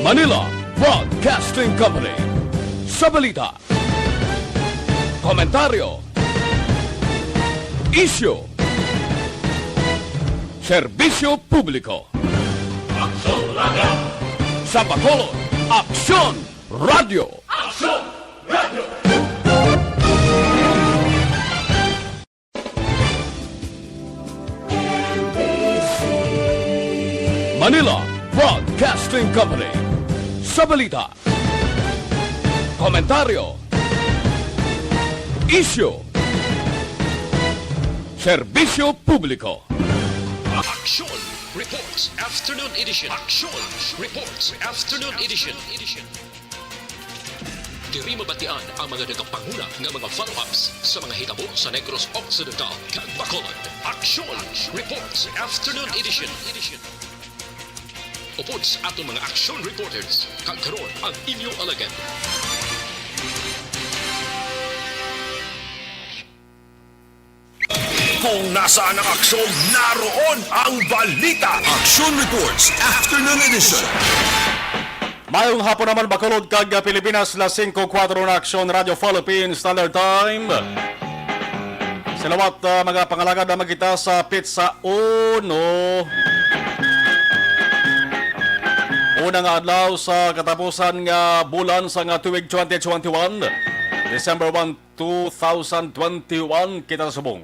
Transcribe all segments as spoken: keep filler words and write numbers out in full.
Manila Broadcasting Company. Sa balita, komentaryo, isyu, serbisyo publiko. Aksyon Radio! Sa Bacolod, Aksyon Radio! Aksyon Radio! Manila Broadcasting Company. Sa balita, komentaryo, isyu, serbisyo publiko. Aksyon Reports Afternoon Edition. Aksyon Reports Afternoon Edition. Diri mabatian ang mga nagapanguna nga mga follow-ups sa mga hitabo sa Negros Occidental kag Bacolod. Aksyon Reports Afternoon Edition. Upod sa aton mga aksyon reporters, kag karon ang inyo alagad. Kung nasaan ang aksyon, naroon ang balita. Action Reports, Afternoon Edition. Mayong hapon naman, Bacolod kag Pilipinas, las singko kuwatro na, Aksyon Radio Philippine Standard Time. Sa liwat, ah, mga pangalagad, na magkita sa Pizza Uno. Una nga adlaw sa katapusan nga bulan sa nga tuig twenty twenty-one, December one, two thousand twenty-one, kita sa subong.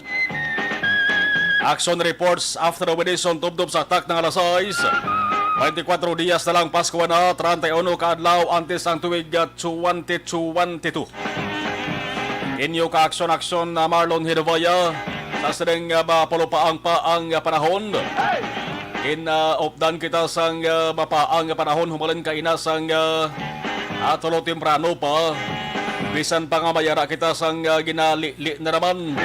Action reports after the edition, tubtob sa takna nga alas sais. Twenty-kwatro dias na lang Pasko na, treinta y uno ka adlaw antes ang tuig, ah, twenty twenty-two. Inyo ka aksyon-aksyon na Marlon Hinovaya, sa sining, ah, mapalupaang pa ang, ah, panahon. In, ah, updan kita sang, ah, mapaang nga panahon, humalin kaina sang, ah, ah, tulo temprano pa. Bisan pa nga mayara kita sang, ah, ginalili na naman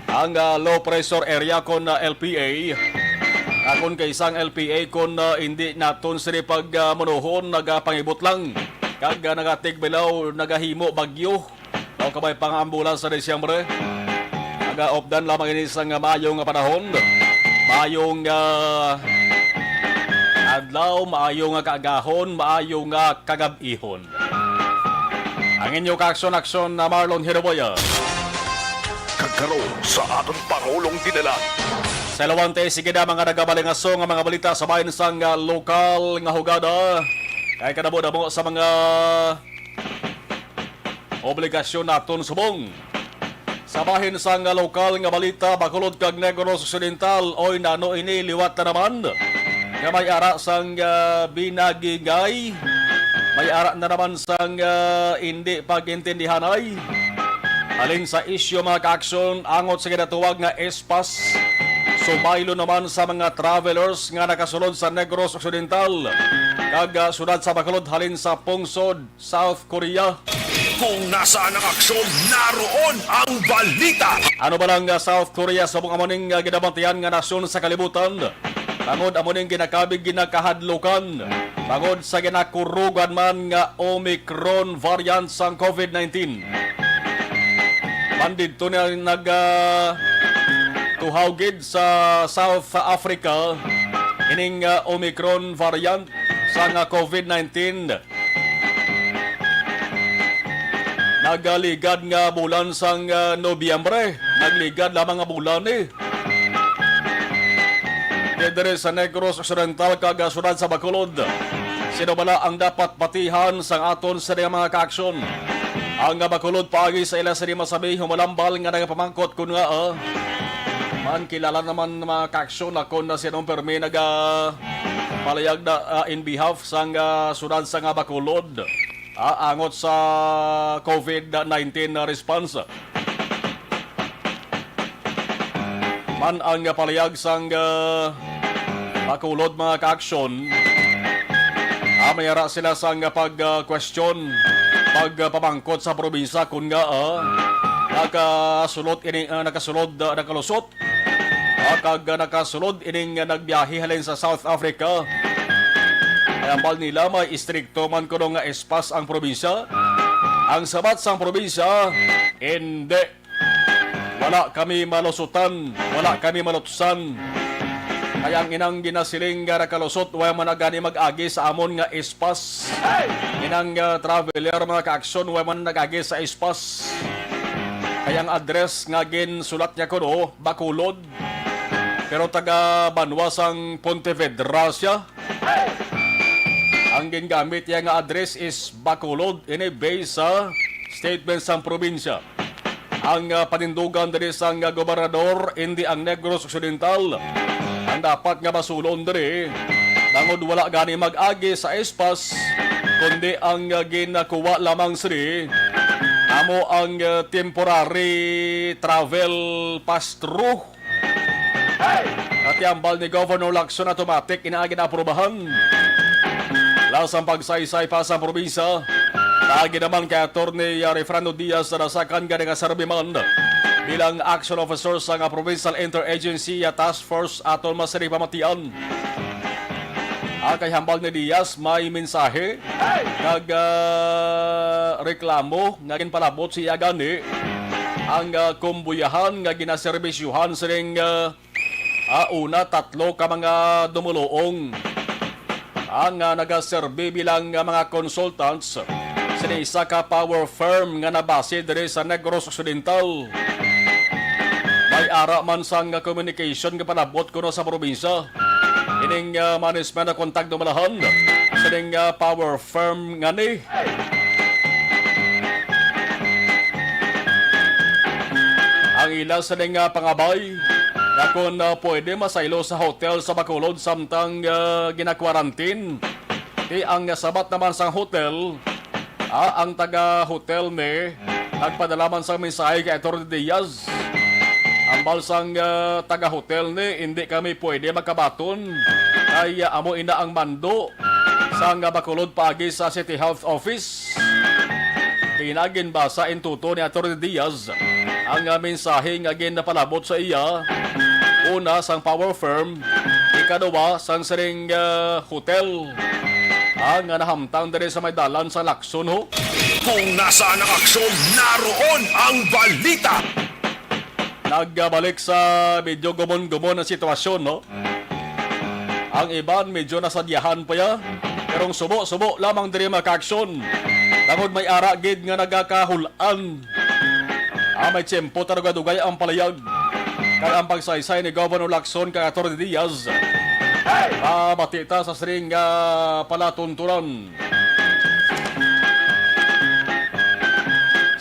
ang, ah, low pressure area kon, ah, L P A. Akon kay sang L P A kon, ah, hindi naton sini pag, ah, manuhon, nagapangibot lang. Kag, ah, nagatigbilaw, nagahimo bagyo. O kabay pa nga ambulan sa Disyembre. Nagaupdan lamang ini sang maayo nga panahon. Maayong, ah, adlaw, maayo nga kaagahon, maayo nga kagab-ihon. Ang inyo kaaksyon-aksyon na Marlon Hiroboya. Kag karon sa aton Pangulong Dinalan. Sa Lawante, sige na mga nagabalingaso nga mga balita sa bahin sang, ah, lokal nga hugada. Kay kadamo-damo sa mga obligasyon naton subong. Sa bahin sang lokal nga balita, Bacolod kag Negros Occidental, oy, nano ini liwat na naman nga may ara sang, ah, binagingay, may ara na naman sang, ah, indi pag-intindihanay. Halin sa isyu, mga kaaksyon, angot sa ginatuwag nga espas, sumaylo naman sa mga travelers nga nakasulod sa Negros Occidental kag, ah, siyudad sa Bacolod halin sa pungsod South Korea. Kung nasaan ang aksyon, naroon ang balita. Ano ba lang nga South Korea sa mga amo ning, ah, ginabantayan nga nasyon sa kalibutan? Bangod amo ning ginakabig ginakahadlukan bangod sa ginakurugan man nga Omicron variant sang COVID nineteen. Man didto na nag, ah, tuhaw gid sa South Africa ining, ah, Omicron variant sang, ah, COVID nineteen. Nagaligad nga bulan sang, ah, Nobyembre. Nagligad lamang nga bulan, eh. Diri sa Negros Occidental kag, ah, siyudad sa Bacolod. Sino bala ang dapat batihan sang aton sa mga kaaksyon? Ang, ah, Bacolod paagi sa ila sini masabi humalambal nga nagapamangkot kun nga, ah, man kilala naman mga kaaksyon na kon na sinong permi naga palayag na, ah, in behalf sang, ah, siyudad sa nga Bacolod, ah, angot sa COVID nineteen na response. Man ang palayag sang, ah, Bacolod mga kaaksyon, ah, may ara sila sang pag, ah, question, pag, ah, pamangkot sa probinsya kun nga, ah, nakasulot ini, ah, nakasulod, ah, nakalusot, ah, kag, ah, nakasulod ining, ah, nagbiyahe halin sa South Africa. Ay ambal nila may istrikto man kuno nga espas ang probinsya. Ang sabat sang probinsya, hindi. Wala kami malusutan, wala kami malutsan. Kay ang inang ginasiling nga nakalusot, wa man na gani mag-agi sa amon nga espas. Inang, ah, traveler, mga kaaksyon, wa man nag-agi sa espas. Kay ang address nga ginsulat niya kuno, Bacolod. Pero taga banwa sang Pontevedra siya. Ang gingamit niya nga address is Bacolod, ini based sa statement sang probinsya. Ang, ah, panindugan diri sang, ah, gobernador, indi ang Negros Occidental ang dapat nga basulon diri, bangod wala gani mag-agi sa espas, kundi ang, ah, ginakuha lamang sini amo ang, ah, temporary travel pass-through. Kay hambal ni Governor Lacson, automatic ina ginaaprubahan. Lasang pagsaysay pa sa probinsya, paagi naman kay Attorney, ah, Refrando Diaz, nadasakan gani nga serbi man bilang action officer sa nga Provincial Interagency, ah, Task Force aton masini pamatian. Ah, kay hambal ni Diaz, may mensahe kag, ah, reklamo nga ginpalabot siya gani ang, ah, kumbuyahan nga ginaserbisyuhan sining, ah, ah, una, tatlo ka mga dumuluong ang, ah, nagaserbi bilang, ah, mga consultants sa isa ka power firm nga nabase diri sa Negros Occidental. May ara man sang communication nga palabot kuno sa probinsya. Ining, ah, management na kontag dumalahan sa ning, ah, power firm nga ni. Ang ila sa ning, ah, pangabay nga kung, ah, pwede masaylo sa hotel sa Bacolod samtang, ah, gina-quarantine. Ti ang sabat naman sang hotel, ah, ang taga-hotel ni nagpadala man sang mensahe kay Attorney Diaz. Hambal sang, ah, taga-hotel ni, hindi kami pwede makabaton kay, ah, amo ina ang mando sang, ah, Bacolod paagi sa City Health Office. Kay ina ginbasa in toto ni Attorney Diaz ang, ah, mensahe nga ginapalabot sa iya, una sang power firm, ikaduha sang sining, ah, hotel, ah, nga nahamtang diri sa may dalan sa Lacson, ho. Kung nasaan ang aksyon, naroon ang balita. Nagbalik sa medyo gumon-gumon ang sitwasyon, no? Ang iban medyo nasadyahan pa ya, pero ang subo-subo lamang diri, mga kaaksyon. Tungod may ara gid nga nagakahul-an. Ah, may tiyempo ta dugay-dugay ang palayag. Kay ang pagsaysay ni Governor Lacson kay Attorney Diaz, mabati ta sa sining, ah, palatuntunan.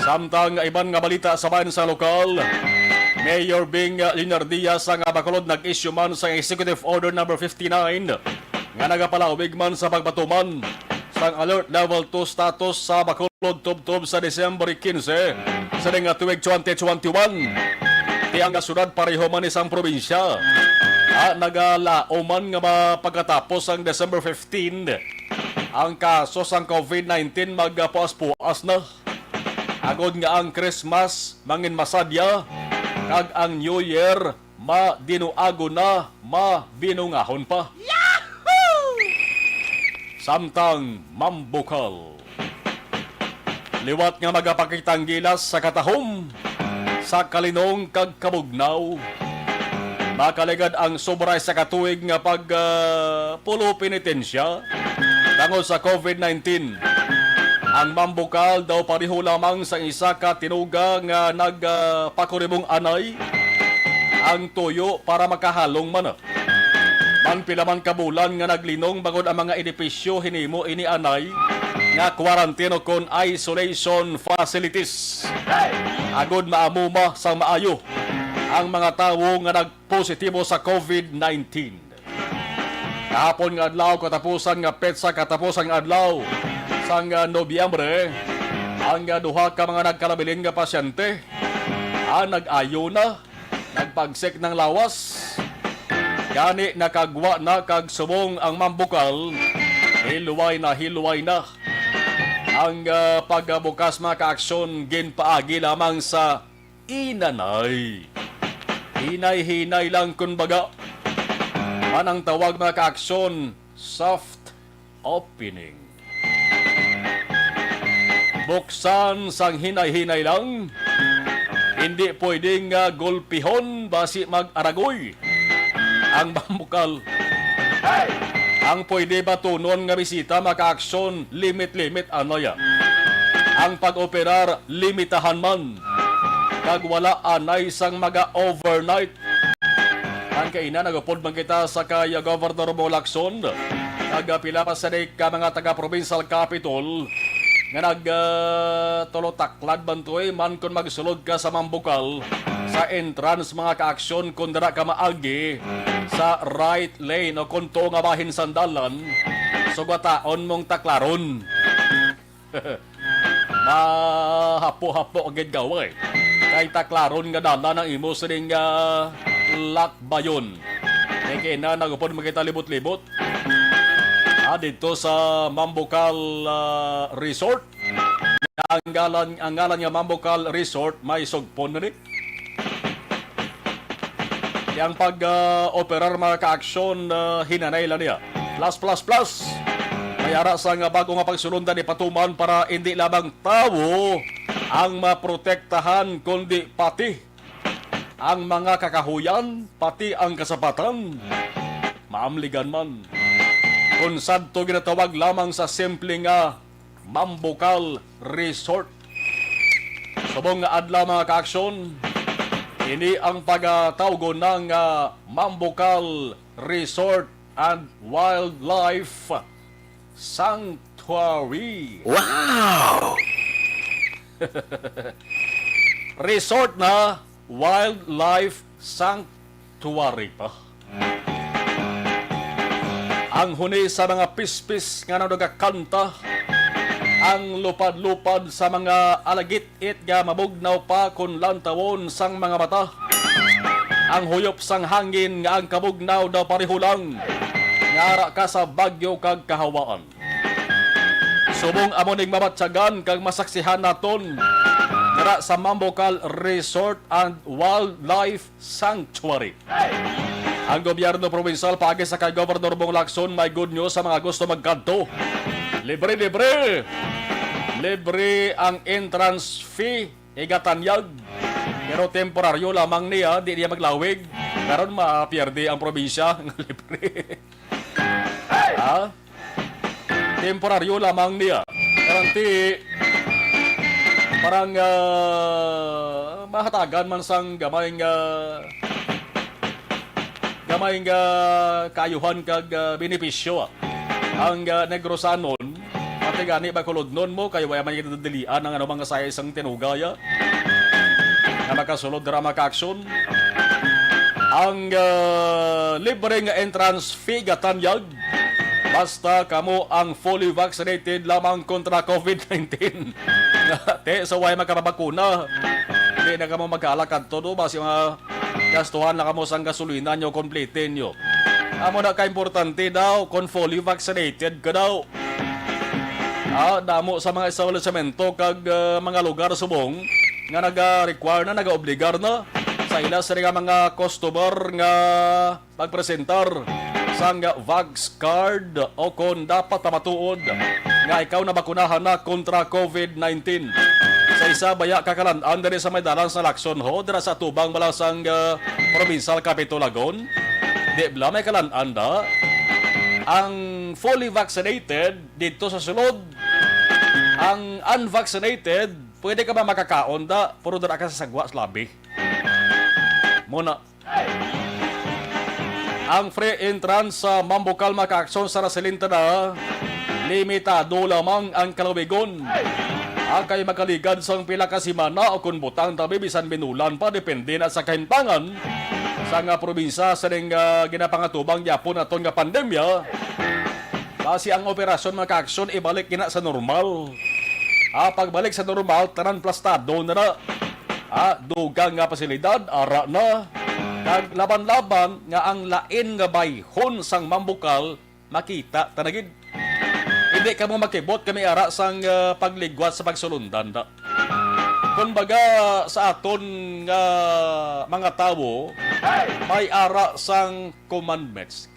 Samtang iban nga balita sa bahin sa lokal, Mayor Bing Leonardia sang Bacolod nag-issue man sang Executive Order number fifty-nine nga nagapalawig man sa pagpatuman sang Alert Level two status sa Bacolod tubtob sa Disyembre quince sa ning tuig twenty twenty-one. Ti ang syudad pareho man ni sang probinsya, ah, nagalaom man nga ma-, pagkatapos sang December fifteen, ang kaso sang covid nineteen magpuas-puas na. Agod nga ang Christmas manginmasadya, kag ang New Year madinuagon na, mabinungahon pa. Samtang mambukal, liwat nga magapakitang gilas sa katahom, sa kalinong kag kabugnaw, makaligad ang sobra sa katuig nga pag, ah, pulo penitensya tungod sa covid nineteen. Ang mambukal daw pareho lamang sa isa ka tinuga nga nag, ah, pakurimong anay ang tuyo para makahalong man. Man pila man ka bulan nga naglinong bangod ang mga edipisyo hinimo ini anay nga quarantine o kon isolation facilities. Agod maamuma sang maayo ang mga tawo nga nagpositibo sa covid nineteen. Kahapon nga adlaw, katapusan nga petsa, katapusan nga adlaw sang, ah, Nobyembre, ang, ah, duha ka mga nagkalabilin nga pasyente, ah, nag-ayo na, nagpagsik ng lawas. Gani nakagwa na kag subong ang mambukal, hilway na hilway na. Ang, ah, pagbukas, mga kaaksyon, ginpaagi lamang sa inanay. Hinay-hinay lang, kun baga. Man ang tawag, mga kaaksyon, soft opening. Buksan sang hinay-hinay lang. Hindi pwedeng, ah, gulpihon basi mag-aragoy. Ang Bambukal. Ang pwede batunon nga bisita makaaksyon, limit-limit anay. Ang pag-operar, limitahan man. Kag wala anay sang maga-overnight. Ang kaina, nagupod man kita sa kay Governor Bong Lacson. Kag pila pa sini ka mga taga-provincial capitol nga nag, ah, tulotaklad man to, eh, man kon magsulod ka sa Mambukal, sa entrance, mga kaaksyon, kon dira ka maagi sa right lane o kon tuo nga bahin sang dalan, sugataon mong taklaron. Mahapo-hapo gid gaway. Kay taklaron nga dalan ang imo sining, ah, lakbayon. Kay kaina, nagupod man kita libot-libot. Ah, dito sa Mambukal, ah, Resort. Ang ngalan, ang ngalan nga Mambukal Resort, may sugpon na ni. Ang pag, ah, operar, mga kaaksyon, ah, hinanay lang niya. Plus, plus, plus. May ara sa nga bago nga pagsulundan ipatuman para hindi lamang tawo ang maprotektahan, kundi pati ang mga kakahuyan, pati ang kasapatan. Maamligan man. Kung sadto ginatawag lamang sa simple nga Mambukal Resort. Subong nga adlaw, mga kaaksyon, ini ang pagatawgon na nga Mambukal Resort and Wildlife Sanctuary. Wow! Resort na, wildlife sanctuary pa. Ang huni sa mga pispis nga nagakanta, ang lupad-lupad sa mga alagit-it nga mabugnaw pa kon lantawon sang mga mata, ang huyop sang hangin nga ang kabugnaw daw pareho lang nga ara ka sa bagyo kag kahawaan. Subong amo ning mabatyagan kag masaksihan naton dira sa Mambukal Resort and Wildlife Sanctuary. Ang gobyerno provincial paagi sa kay Governor Bong Lacson may good news sa mga gusto magkadto. Libre, libre! Libre ang entrance fee, igatanyag. Pero temporaryo lamang niya, di niya maglawig. Karon mapierde ang probinsya nga libre. Ha? Temporaryo lamang niya. Karanti, parang, ah, mahatagan man sang gamay nga, gamay nga kaayuhan kag, ah, benepisyo, ah, ang, ah, Negrosanon. Pati gani, Bacolodnon mo, kay wala man nadadilian ang ano, mga saya isang tinugaya nga makasulod dira, mga kaaksyon. Ang, ah, libre nga entrance fee gatanyag basta kamo ang fully vaccinated lamang kontra COVID nineteen. Te, sa way makapabakuna, di na kamo magkaalak kadto, no? Basi mga gastuhan na kamo sang gasolina nyo, complete nyo. Amo na ka importante daw, kung fully vaccinated ka daw. Ah, damo sa mga establishmento kag, ah, mga lugar subong nga naga-require na, naga-obligar na sa ila sa mga customer nga magpresentar sang Vax card o kon dapat pamatuod nga ikaw nabakunahan na kontra COVID nineteen. Sa isa baya ka kalan-an diri sa may dalan sa Lacson Ho, dira sa tubang bala sang, ah, Provincial Capitol Lagon, di bala may kalan-an da ang fully vaccinated dito sa sulod. Ang unvaccinated, pwede ka ba makakaon da, pero dira ka sa sagwa sa labi. Muna, ang free entrance sa Mambukal, mga kaaksyon, sa Raselinta na limitado lamang ang kalawigon. Akay makaligad sang pila ka semana o kung butang tabi bisan minulan pa, depende na sa kahimtangan sa nga probinsya sa ning, ah, ginapangatubang gyapon naton nga pandemya. Basi ang operasyon, mga kaaksyon, ibalik gina sa normal. Ah, pagbalik sa normal, tanan plastado na na. Ah, dugang nga pasilidad, ara na. Kag laban-laban nga ang lain nga bayhon sang Mambukal, makita ta na gid. Hindi kamo makibot kami ara sang, ah, pagligwat sa pagsulundan da. Kumbaga, sa aton nga mga tawo, may ara sang commandments.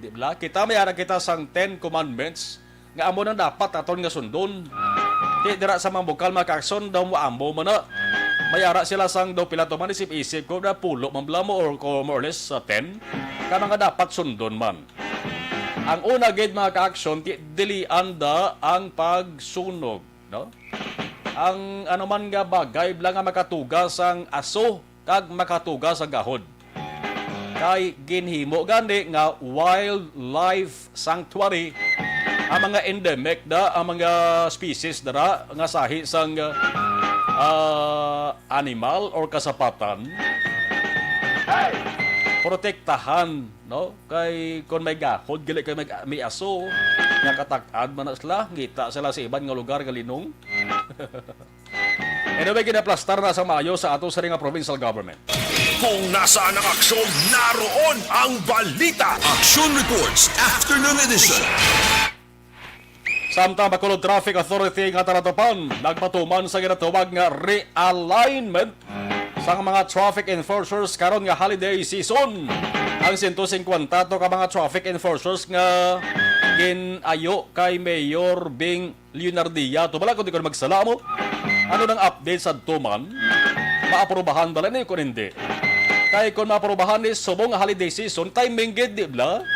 Di bala? Kita may ara kita sang Ten Commandments nga amo nang dapat aton nga sundon. Di dira sa Mambukal, mga kaaksyon, daw mo amo man na. May ara sila sang daw pila to man, isip-isip ko na pulo man bala mo or ko more or less sa ten ka mga dapat sundon man. Ang una gid, mga ka-aksyon, ti-, dilian da ang pagsunog, no? Ang anuman nga bagay bala nga makatuga sang aso kag makatuga sang gahod. Kay ginhimo gani nga wildlife sanctuary ang mga endemic da, ang mga species dara nga sahi sang, ah, animal or kasapatan. Protektahan, no? Kay kung may gahod, gali kay may, may aso, nga katak-ad man na sila, ngita sila sa iban nga lugar nga linong. Anyway, ginaplastar na sa maayo sa ato sa nga provincial government. Kung nasaan ang aksyon, naroon ang balita. Action Reports, Afternoon Edition. Samtang Bacolod Traffic Authority nga talatupan nagpatuman sa ginatawag nga realignment sang mga traffic enforcers karon nga holiday season. Ang sento singkwenta to ka mga traffic enforcers nga gin-ayo kay Mayor Bing Leonardia, to bala, kung di ko na magsala mo, ano nang update sa tuman? Maaprobahan bala ni kung hindi? Kay kung maaprobahan ni subong nga holiday season, timing gid, di bala?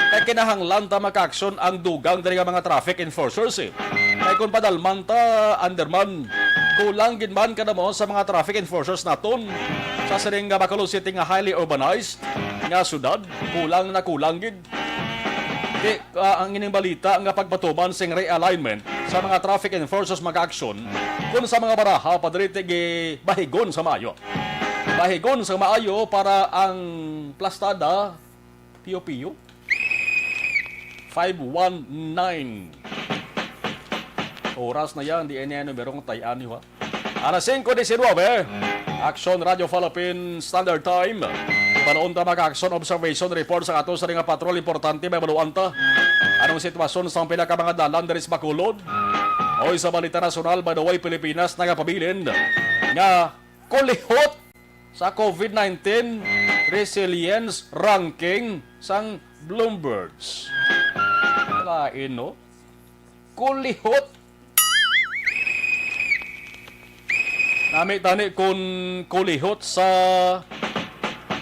Kay kinahanglan ta maka-action ang dugang diri nga mga traffic enforcers, eh. Kay kung padalman ta, underman, kulang gid man kada mo sa mga traffic enforcers naton sa sining nga Bacolod City nga highly urbanized nga syudad, kulang na kulang gid. Di, ah, ang ining balita nga pagpatuman sing realignment sa mga traffic enforcers mag-action kun sa mga baraha pa diri ti gi-, bahigon sa maayo. Bahigon sa maayo para ang plastada piyo-piyo. Five one nine. Oras na yan, di niya numerong tay-an niyo, ha? Alas singko diecinuebe, Aksyon Radio Philippine Standard Time. Ibaloon ta mga action observation report sa ato sa nga patrol. Importante may baluan ta anong sitwasyon sa pila ka mga dalan diri sa Bacolod. Oy, sa balita nasyonal, by the way, Pilipinas nagapabilin nga kulihot sa COVID nineteen resilience ranking sang Bloomberg's. Lain, no? Kulihot. Nami tani kun kulihot sa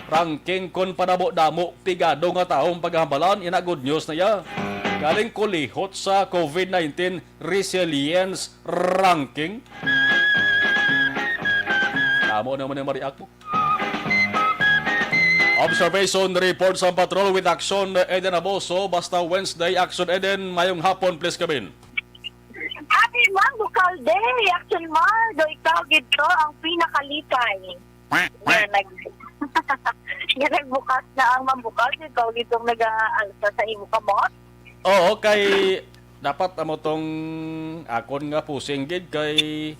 ranking kun padamo-damo pigado nga tawo ang paghambalan, ina good news na ya. Galing kulihot sa COVID nineteen resilience ranking. Tamo naman yung ma-react mo. Observation report sa patrol with Action Eden Aboso. Basta Wednesday, Action Eden. Mayong hapon, please come in. Happy Mambukal Day, Action Mar. Do ikaw gid to ang pinakalipay. Nga nag-, nga nagbukas na ang mambukal. Ikaw gid tong nag-aalsa sa imo kamot. Oo, kay dapat amo tong akon nga pusing gid kay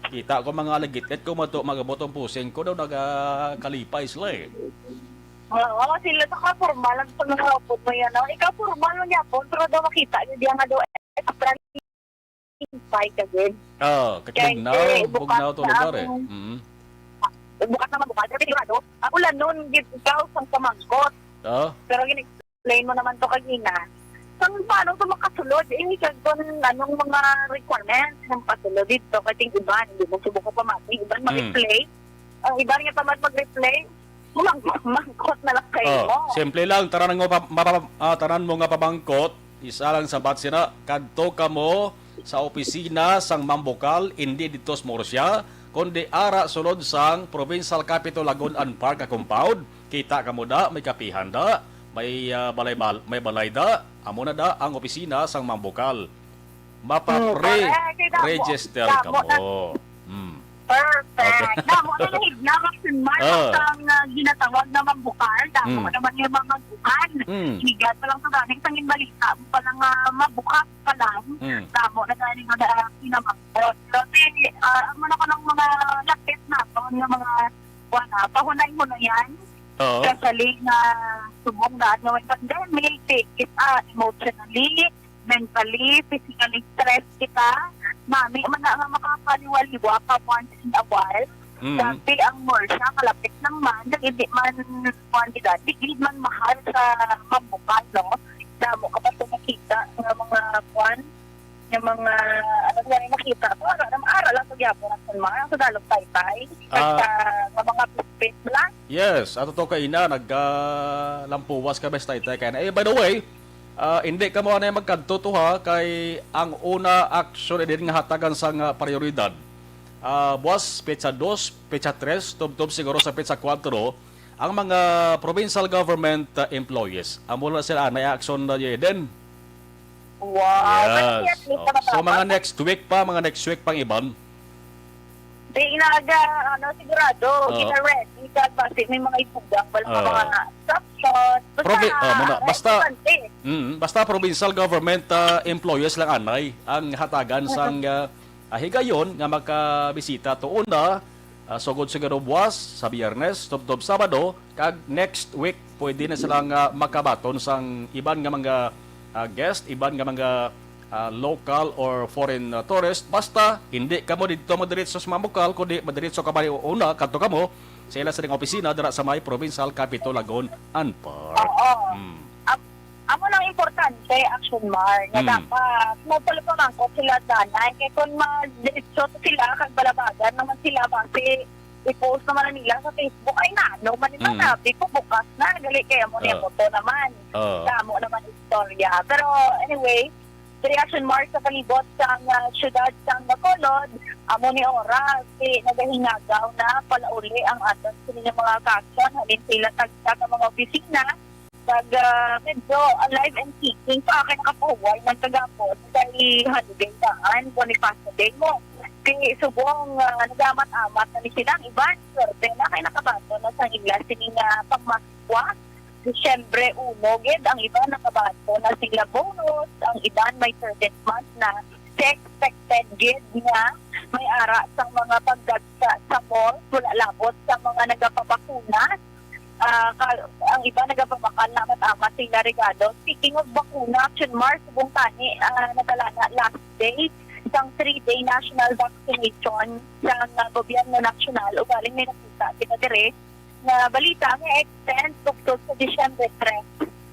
kita ko mga lagit-it ko mato magabot ang pusing ko daw nagakalipay sila eh. Oo, sila sa ka formal ang mga upod mo yan, no? Ikaw formal mo niya po, pero daw makita niyo diyan nga daw extra fight ka din. Oh, kay bugnaw, hindi, bukas bugnaw to na lugar eh. Ang Mm. Bukas naman, bukas. Pero sigurado, ako lang noon, gid ikaw sang pamangkot. Oh. Pero gini-, explain mo naman to kagina. Kung paano to makasulod, eh, kag kung anong mga requirements ng pasulod dito, kasi yung iban, hindi mo subok ko pa mati, iban Mm. mag-replay. Ang iban nga tamad mag-replay, mang-, mangkot na lang kayo Oh, mo. Simple lang, tanan mo pa, mapa-, ah, tanan mo nga pamangkot, isa lang sabat sina, kadto kamo sa opisina sang Mambukal, hindi dito sa Murcia, kundi ara sulod sang Provincial Capitol Lagun-an Park nga compound. Kita kamo da, may kapihan da, may, ah, balay bal-, may balay da, amo na da ang opisina sang Mambukal. Oh, correct. Kay damo, Mapa-pre-register damo na. Kamo. Hmm. Perfect. Okay. Damo na yung higna, Maxine Mar, Ah. ang, ah, ginatawag na Mambukal. Damo Hmm. naman yung mga bukan. Hmm. Higat pa lang sa galing, sangin balita mo pa lang, ah, mabukas pa lang. Hmm. Damo na galing na, ah, pinamangkot. Kasi, ah, ang mga ko ng mga lapit na, ang mga, wala, pahunay mo na yan. Oo. Especially na subong na ano, pandemic, take it, ah, emotionally, mentally, physically stressed kita. Nami man na nga makakaliwa-liwa pa once in a while. Mm. Dati ang Murcia, kalapit lang man, hindi man, kuwan, di dati, di man mahal sa Mambukal, no? Damo ka pa ito makita nga mga, kuwan, nga mga, ano nga rin makita ko, ara, ara lang sa Gihapon ang Sunmar, ang Tagalog taytay. Ah. Kag sa, nga mga pispis lang. Yes, ato to kaina, nagkalampuwas ka, bes, taytay. Kaya na, eh, by the way, ah, hindi ka mo anay magkadto to, ha, kay ang una action din nga hatagan sang, ah, prioridad. Ah, buwas, petsa dos, petsa tres, tubtob siguro sa petsa kuwatro, ang mga provincial government, ah, employees. Amo na sila, anay action na, Eden. Wow, pero Yes. siya, at least Oh. So, mga nakatapos. next week pa, mga next week pang iban. Di inaga, ano, sigurado, Oo. gina-ready, kag basi may mga ibugang, wala pa Oo. mga instructions. Basta, Provi-, oh, muna, ah, basta, importante. Mm, basta provincial government, ah, employees lang anay ang hatagan Mhm. sang, ah, ah, higayon nga makabisita tuon na, ah, sugod sa garubuwas, sa Biyernes, tubtob Sabado, kag next week, pwede na sila nga makabaton sang iban nga mga, ah, guest, iban nga mga, ah, local or foreign, ah, tourist. Basta, hindi ka mo dito madiretso sa Mamukal, kundi madiretso ka ba una, kadto ka mo sa ila sa opisina dira sa may Provincial Capitol, Lagon and Park. Oo. Mm. Am-, amo nang importante, Action Mar, nga Mm. dapat magpalapamangkot sila danay. Kay kung madiretso sila, kag balabagan naman sila, basi i-post naman na nila sa Facebook, ay, nano man ni Mm. Manabi ko, bukas na, gali kay amo ni Ah. Moto naman. Ah. Damo naman istorya. Pero anyway, reaction march sa palibot sang, ah, siyudad sang Bacolod, amo ni oras, si nagahingagaw na palauli ang aton sini nga mga kaakson, halin sila tagsa ka mga opisina, kag, ah, medyo alive and kicking pa, kay nakapahuway man kagapon kay holiday daan, Bonifacio Day mo. Kay subong, ah, nagamat-amat na ni sila ang iban, swerte na kay nakabaton na sang ila sini nga pagmaskwa. Disyembre uno gid, ang iban nakabaton na sila bonus, ang iban may thirteenth month na. Sa expected gid nga may ara sang mga pagdagsa sa mall, wala labot sa mga nagapabakuna. Ah, ka-, ang iba nagapabakal na amat-amat sila regalo. Speaking of bakuna, Action Mar, subong tani, ah, nadala na last day sang three-day national vaccination sang, ah, gobyerno nasyonal. Ugaling may nakita kita dire nga balita nga extend tubtob sa Disyembre tres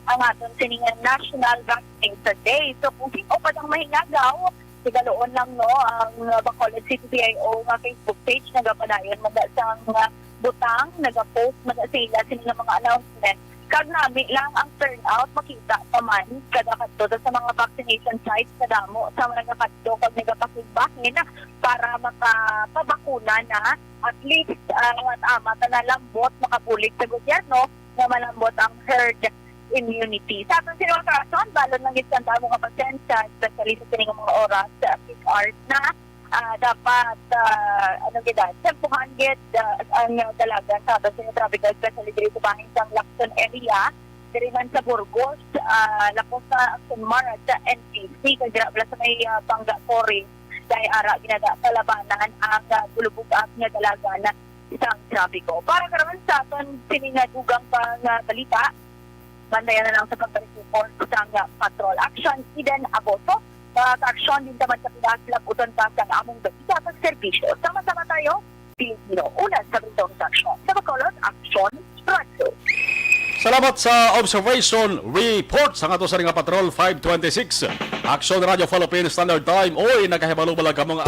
ang aton sini nga National Vaccination Day. So, kung sino pa ang mahingagaw, higaloon lang, no, ang, uh, Bacolod City P I O nga Facebook page, nagapadayon man da sang, uh, butang, nagapost man da sila sini nga mga announcement. Kag nami lang ang turnout, makita pa man kada kadto sa mga vaccination sites, kadamo sa mga nagakadto kag nagapakigbahin para makapabakuna na. At least, ah, ang amat-amat na nalambot, makabulig sa gobyerno nga malambot ang herd immunity. Sa aton sini nga kaakson, balon lang gid sang damo nga pasensya, especially sa sini nga mga oras, sa peak hours na. Ah, dapat, ah, ano gid, ah, tempuhan gid, ah, ang dalagan sa aton sini nga trapiko, especially diri sa bahin sang Lacson area, diri man sa Burgos, ah, lapos sa Action Mar at sa N P C, kag dira pala sa may, ah, Bangga Quarry, kay ara ginada palabanan ang, ah, bulubog-ak nga dalagan sang trapiko. Para karon sa aton sini nga dugang pa nga balita, bantayan na lang sa pagpa-report sang, ah, Patrol Action, Eden Aboso. Mga ka-aksyon, din naman sa pinas, labuton pa sa among balita kag serbisyo. Sama-sama tayo, Pilipino. Una sa Balitang Aksyon. Sa Bacolod, Aksyon, Radyo. Salamat sa observation report sa ato sa nga Patrol five twenty-six. Aksyon Radyo Philippine Standard Time. Oy, nagkahibalo ba lang kamo nga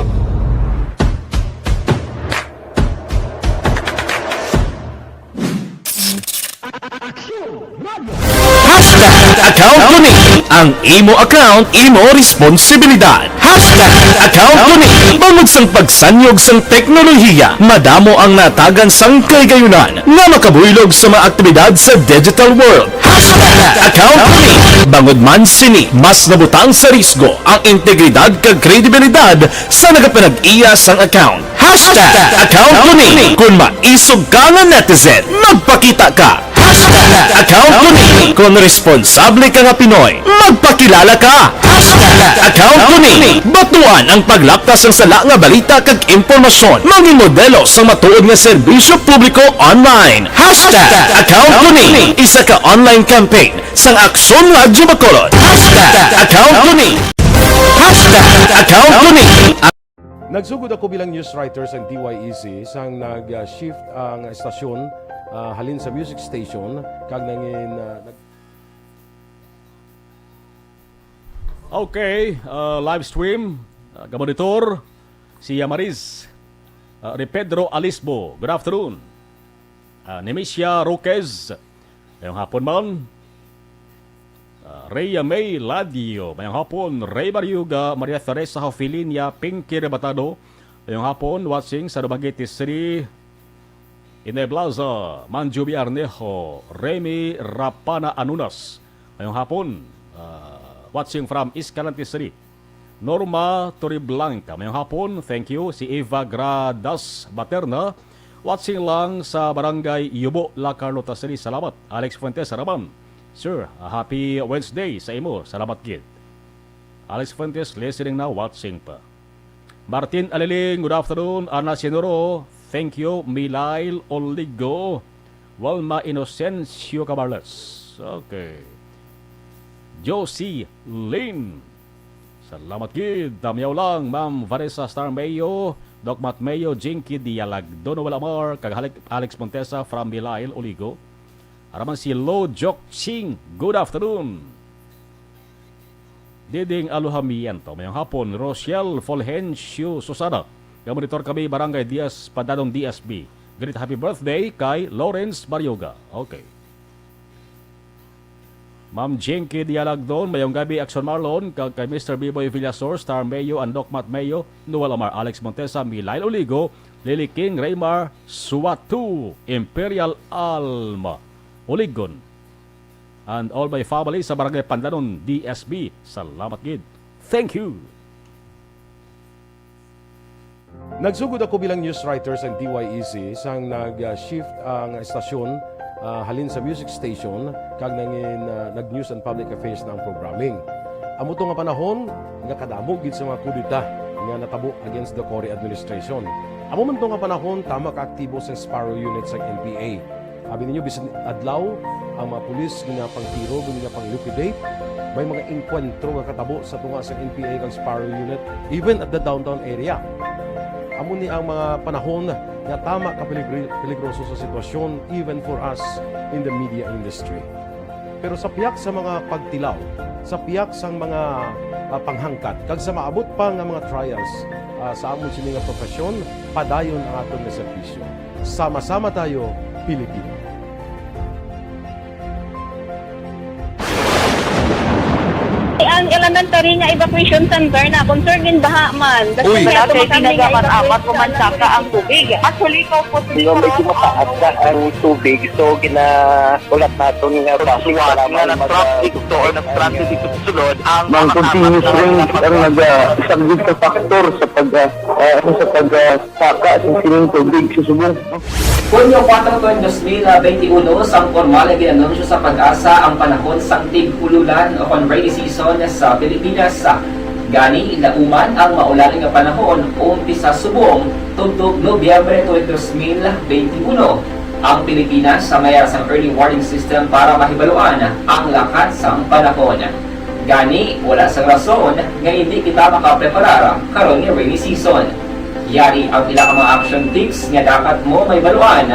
Hashtag account ko ni. Ang imo account, imo responsibilidad. Hashtag account ko ni. Bangod sang pagsanyog sang teknolohiya, madamo ang natagan sang kahigayunan nga makabuylog sa mga aktibidad sa digital world. Hashtag account ko ni. Bangod man sini, mas nabutang sa risgo ang integridad kag kredibilidad sa nagapanag-iya sang account. Hashtag account ko ni. Kung maisog ka nga netizen, magpakita ka. Hashtag account ko ni. Kung responsable ka nga Pinoy, magpakilala ka. Hashtag account ko ni. Batuan ang paglapta sang sala nga balita kag impormasyon. Mangin modelo sang matuod nga serbisyo publiko online. Hashtag account ko ni. Isa ka online campaign sang Aksyon Radyo Bacolod. Hashtag account ko ni. Hashtag account ko ni. Nagsugod ako bilang news writer sang D Y E C sang nag-shift ang estasyon, ah, halin sa music station kag nangin, ah, nag- Okay, ah, live stream, ah, gamonitor. Si Yamaris, ah, ni Pedro Alisbo, good afternoon. Ah, Nemesia Roquez, mayong hapon man. Ah, Rhea May Ladio, mayong hapon. Ray Mariuga, Maria Teresa Hofilinia, Pinky Rebatado, mayong hapon. Watching sa Dumaguete City, Inday Blaza, Manjubi Arnejo, Remy Rapana Anunas, mayong hapon. Ah, watching from Escalante City. Norma Torreblanca, mayong hapon. Thank you. Si Eva Gradas Baterna, watching lang sa Barangay Yubo, La Carlota City. Salamat. Alex Fuentes Raman. Sir, happy Wednesday sa imo. Salamat gid. Alex Fuentes listening na, watching pa. Martin Aliling, good afternoon. Ana Sinuro, thank you. Milail Oligo, Walma Inocencio Cabarles. Okay. Josie Lin, salamat gid. Tamyaw lang, Ma'am Vanessa Star Mayo, Doc Matt Mayo, Jinky Dialag, Dono Walamar, kag Halik-, Alex Montesa from Milail Oligo. Araman si Lo Jok Ching, good afternoon. Diding Alojamiento, mayong hapon. Rochelle Fulgencio Susana, nga monitor kami, Barangay Diaz, Pandanon, D S B. Greet happy birthday kay Lawrence Barioga. Okay. Ma'am Jinky Dialagdon, mayong gabi, Action Marlon, kag kay Mister Biboy Villasor, Star Mayo, and Doc Matt Mayo, Noel Amar, Alex Montesa, Milail Oligo, Lily King, Raymar Suatu, Imperial Alma Oligon, and all my family sa Barangay Pandanon, D S B. Salamat gid. Thank you. Nagsugod ako bilang news writer sa D Y E C sang nag-shift ang estasyon, ah, halin sa music station kag nangin, ah, nag-news and public affairs na ang programming. Amo to nga panahon nga kadamo gid sa mga kudeta nga natabo against the Cory administration. Amo man to nga panahon, tama ka aktibo sa Sparrow Unit sang N P A. Abi ninyo, bisan adlaw, ang mga pulis ginapangtiro, ginapang-liquidate. May mga engkwentro nga katabo sa tunga sa N P A kag Sparrow Unit, even at the downtown area. Amo ni ang mga panahon nga tama ka peligri-, peligroso sa sitwasyon, even for us in the media industry. Pero sa pihak sa mga pagtilaw, sa pihak sang mga, ah, panghangkat, kag sa maabot pa nga mga trials, ah, sa amon sini nga profesyon, padayon ang aton nga serbisyo. Sama-sama tayo, Pilipino. Ang elementary nga evacuation center na, concern din baha man. Uy. Wala kay ginagamat-amat, kumansaka ang tubig. Actually, ikaw po, medyo mataas na ang tubig, so gina-, ulat naton nga traffic, nga mag-, nag-traffic to or nag-traffic dito sa sulod, ang mga continuous rain ang nag-, ah, isang big factor sa pag, ah, ah, ano, sa pag, ah, saka sa sining tubig sa subong. Hunyo kuwatro, dos mil benti uno, sang pormal nga gin-anunsyo sa PAGASA ang panahon sang tig-ululan o kon rainy season sa Pilipinas. Gani, lauman ang maulan nga panahon, umpisa subong tubtob Nobyembre tuig dos mil benti uno. Ang Pilipinas may ara sang early warning system para mahibaluan ang lakat sang panahon. Gani, wala sang rason nga indi kita makapreparar karon nga rainy season. Yari ang pila ka mga action tips nga dapat mo mahibaluan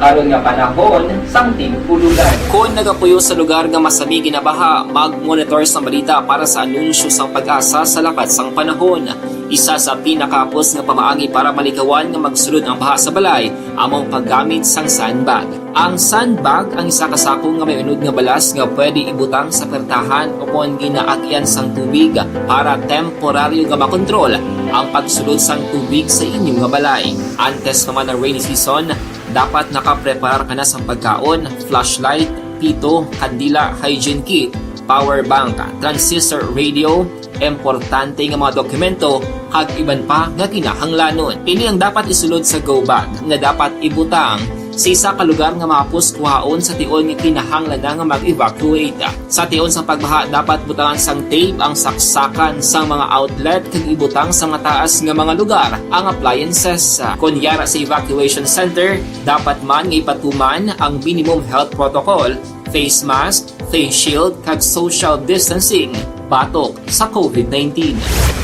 karon nga panahon sang tig-ululan. Kon nagapuyo sa lugar nga masami ginabaha, mag-monitor sa balita para sa anunsyo sang PAGASA sa lakat sang panahon. Isa sa pinakahapos nga pamaagi para malikawan nga magsulod ang baha sa balay amo ang paggamit sang sandbag. Ang sandbag ang isa ka sako nga may unod nga balas nga pwede ibutang sa pertahan o kon ginaagyan sang tubig para temporaryo nga makontrol ang pagsulod sang tubig sa inyo nga balay. Antes pa man ang rainy season, dapat nakapreparar ka na sang pagkaon, flashlight, pito, kandila, hygiene kit, power bank, transistor radio, importante nga mga dokumento, kag iban pa nga kinahanglanon. Ini ang dapat isulod sa go bag nga dapat ibutang sa isa ka lugar nga mahapos kuhaon sa tion nga kinahanglan na nga mag-evacuate. Sa tion sa pagbaha, dapat butangan sang tape ang saksakan sang mga outlet kag ibutang sa mataas nga mga lugar ang appliances. Kon yara sa evacuation center, dapat man nga ipatuman ang minimum health protocol, face mask, face shield, kag social distancing batok sa COVID nineteen.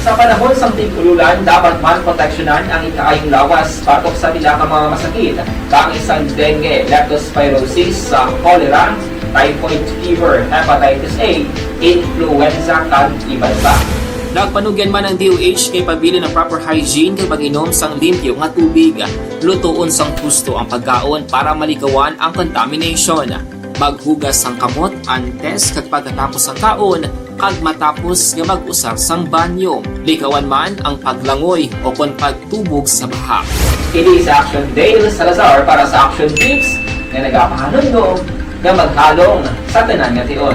Sa panahon sang tig-ululan, dapat man proteksyonan ang ikaayong lawas batok sa pila ka mga masakit, kaangay sang dengue, leptospirosis, sa cholera, typhoid fever, hepatitis A, influenza, kag iban pa. Nagpanugyan man ang D O H kay pabilin ang proper hygiene kag pag-inom sang limpyo nga tubig. Lutoon sang husto ang pagkaon para malikawan ang contamination. Maghugas sang kamot antes kag pagkatapos sang kaon kag matapos nga mag-usar sang banyo. Likawan man ang paglangoy o kon pagtubog sa baha. Kini sa Action Dale Salazar para sa Action Tips nga nagapahanumdom nga maghalong sa tanan nga tion.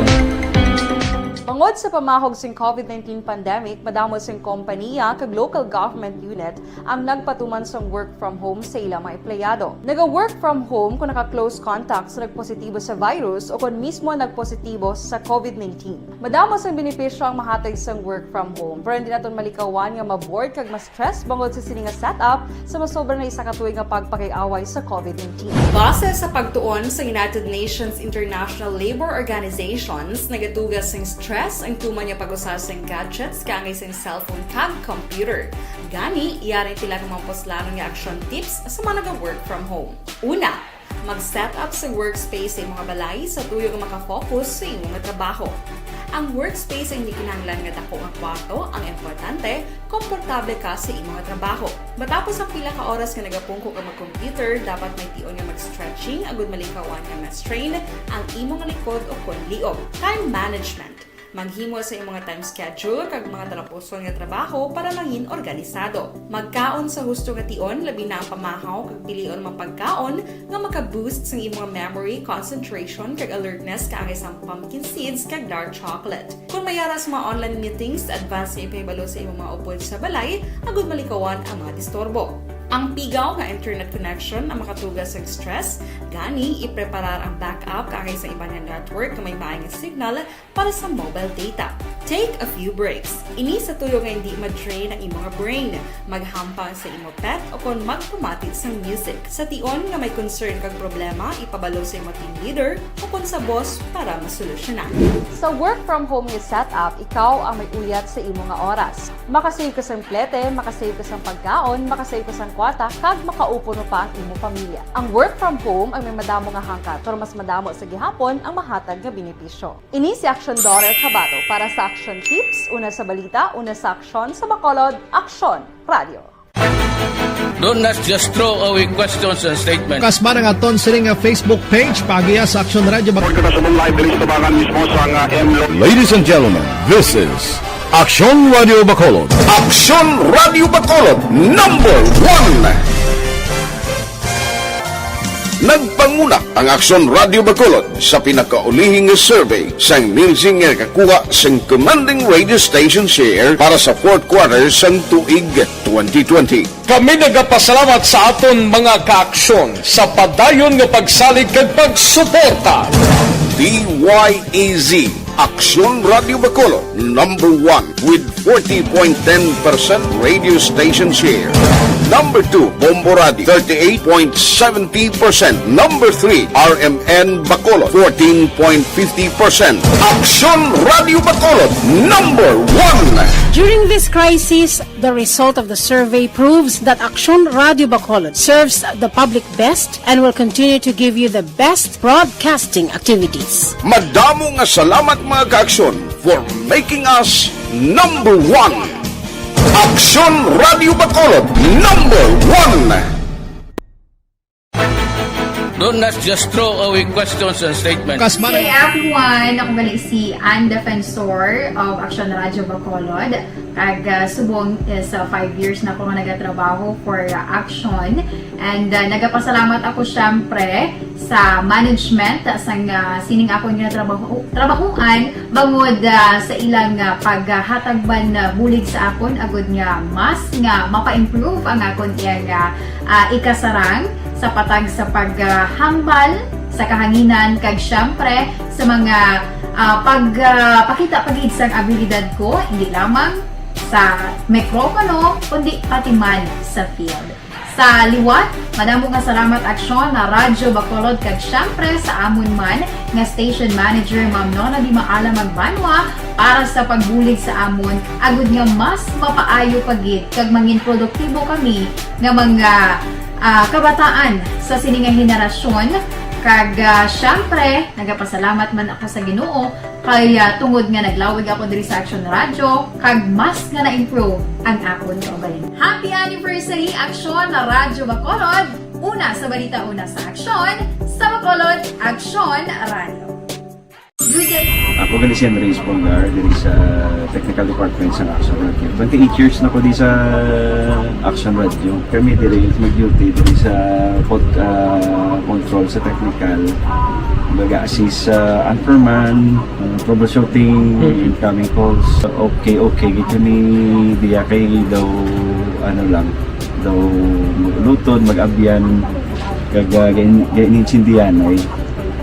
Bangod sa pamahog sing COVID nineteen pandemic, madamo sing kompaniya kag local government unit ang nagpatuman sang work from home sa ilang mga empleyado. Naga-work from home kung naka-close contact sa nagpositibo sa virus o kon mismo nagpositibo sa COVID nineteen. Madamo sang benepisyo ang mahatag sang work from home, pero hindi naton malikawan nga ma-bored kag ma-stress bangod sa sini nga setup sa masobra na isa ka tuig nga pagpakig-away sa COVID nineteen. Base sa pagtuon sa United Nations International Labour Organizations, nagatuga sing stress ang tuman nga pag-usa sing gadgets kaangay sing cellphone kag computer. Gani, yari sila nga mga puslanon nga action tips sa mga naga-work from home. Una, mag-set up sa workspace sa imong balay sa tuyo nga makafocus sa imong trabaho. Ang workspace ay hindi kinahanglan nga dako nga kwarto, ang importante, komportable ka sa imong trabaho. Matapos ang pila ka oras nga nagapungko ka mag-computer, dapat may tion nga mag-stretching agud malikawan nga ma-strain ang imong likod o kon liog. Time management. Maghimo sa imong time schedule kag mga talapuson nga trabaho para mangin organisado. Magkaon sa husto nga tion, labi na ang pamahaw kag pilion mga pagkaon nga maka-boost sang imong memory, concentration, kag alertness kaangay sang pumpkin seeds kag dark chocolate. Kung may ara sa mga online meetings, advance nga ipahibalo sa imong mga upod sa balay agud malikawan ang mga disturbo. Ang pigaw nga internet connection ang makatuga sa stress, gani ipreparar ang backup kaangay sa iban nga network nga may maay nga signal para sa mobile data. Take a few breaks. Ini sa tuyo nga hindi ma-drain ang imo nga brain. Maghampang sa imo pet o kon magpamati sang music. Sa tion nga may concern kag problema, ipabalo sa imo team leader o kon sa boss para masolusyonan. Sa work from home nga setup, ikaw ang may uyat sa imo nga oras. Makasave ka sang plete, makasave ka sang pagkaon, makasave ka sang kwarta, kag makaupo pa ang imo pamilya. Ang work from home ay may madamo nga hangkat, pero mas madamo sa gihapon ang mahatag nga benepisyo. Ini si Action Daughter Kabato para sa Action Tips, una sa balita, una sa aksyon, sa Bacolod, Aksyon Radio. Don't just throw away questions and statements. Kasmara nga ton sining nga Facebook page, paagiha sa Aksyon Radio Bacolod. Sa live diri sa tabangan mismo sa nga M L O. Ladies and gentlemen, this is Aksyon Radio Bacolod. Aksyon Radio Bacolod, number one. Nagpanguna ang Aksyon Radio Bacolod sa pinakaulihi nga survey sang Nielsen nga nakakuha sang commanding radio station share para sa fourth quarter sang tuig twenty twenty. Kami nagapasalamat sa aton mga kaaksyon sa padayon nga pagsalig kag pagsuporta. D Y E Z, Aksyon Radio Bacolod, number one with forty point ten percent radio station share. Number two, Bombo Radio, thirty-eight point seventy percent. Number three, R M N Bacolod, fourteen point fifty percent. Aksyon Radio Bacolod, number one. During this crisis, the result of the survey proves that Aksyon Radio Bacolod serves the public best and will continue to give you the best broadcasting activities. Madamo nga salamat, mga kaaksyon, for making us number one. Aksyon Radio Bacolod, number one. Don't just throw away questions and statements. Kasmara. Hey everyone! Ako gali si Ann Defensor of Aksyon Radio Bacolod. Kag, ah, subong is, ah, five years na ako nga nagatrabaho for, ah, Aksyon. And, ah, nagapasalamat ako, syempre, sa management, ah, sang, ah, sining akon nga trabaho, trabahuan, bangod, ah, sa ilang, ah, paghatag man, ah, bulig sa akon, agud nga mas nga mapa-improve ang akon iyang, ah, ah, ikasarang sa patag sa paghambal sa kahanginan, kag, syempre, sa mga, ah, pag, ah, pakita pa gid sang abilidad ko, hindi lamang sa mikropono, kundi pati man sa field. Sa liwat, madamo nga salamat, Aksyon, na Radyo Bacolod, kag syempre sa amon man nga station manager, Ma'am Nona Di Maala Magbanwa, para sa pagbulig sa amon, agud nga mas mapaayo pa gid kag mangin produktibo kami nga mga, ah, kabataan sa sini nga henerasyon, Kag, ah, syempre, nagapasalamat man ako sa Ginoo kay, ah, tungod nga naglawig ako diri sa Action Radio, kag mas nga na-improve ang akon kaugalingon. Happy anniversary, Action Radio Bacolod! Una sa balita, una sa aksyon, sa Bacolod, Action Radio. Ako gali si Andres Polgar, diri sa technical department sa Action Radio. Twenty-eight years na ko di sa Action Radio. Kami diri mag-duty diri sa pod-, ah, control sa technical. Baga assist sa anchorman, ah, troubleshooting, Mm. incoming calls. Okay, okay. Gito ni diya kay daw, ano lang, daw maglutod, mag-abyan, kag, ah, gain-, gainintindihan ay.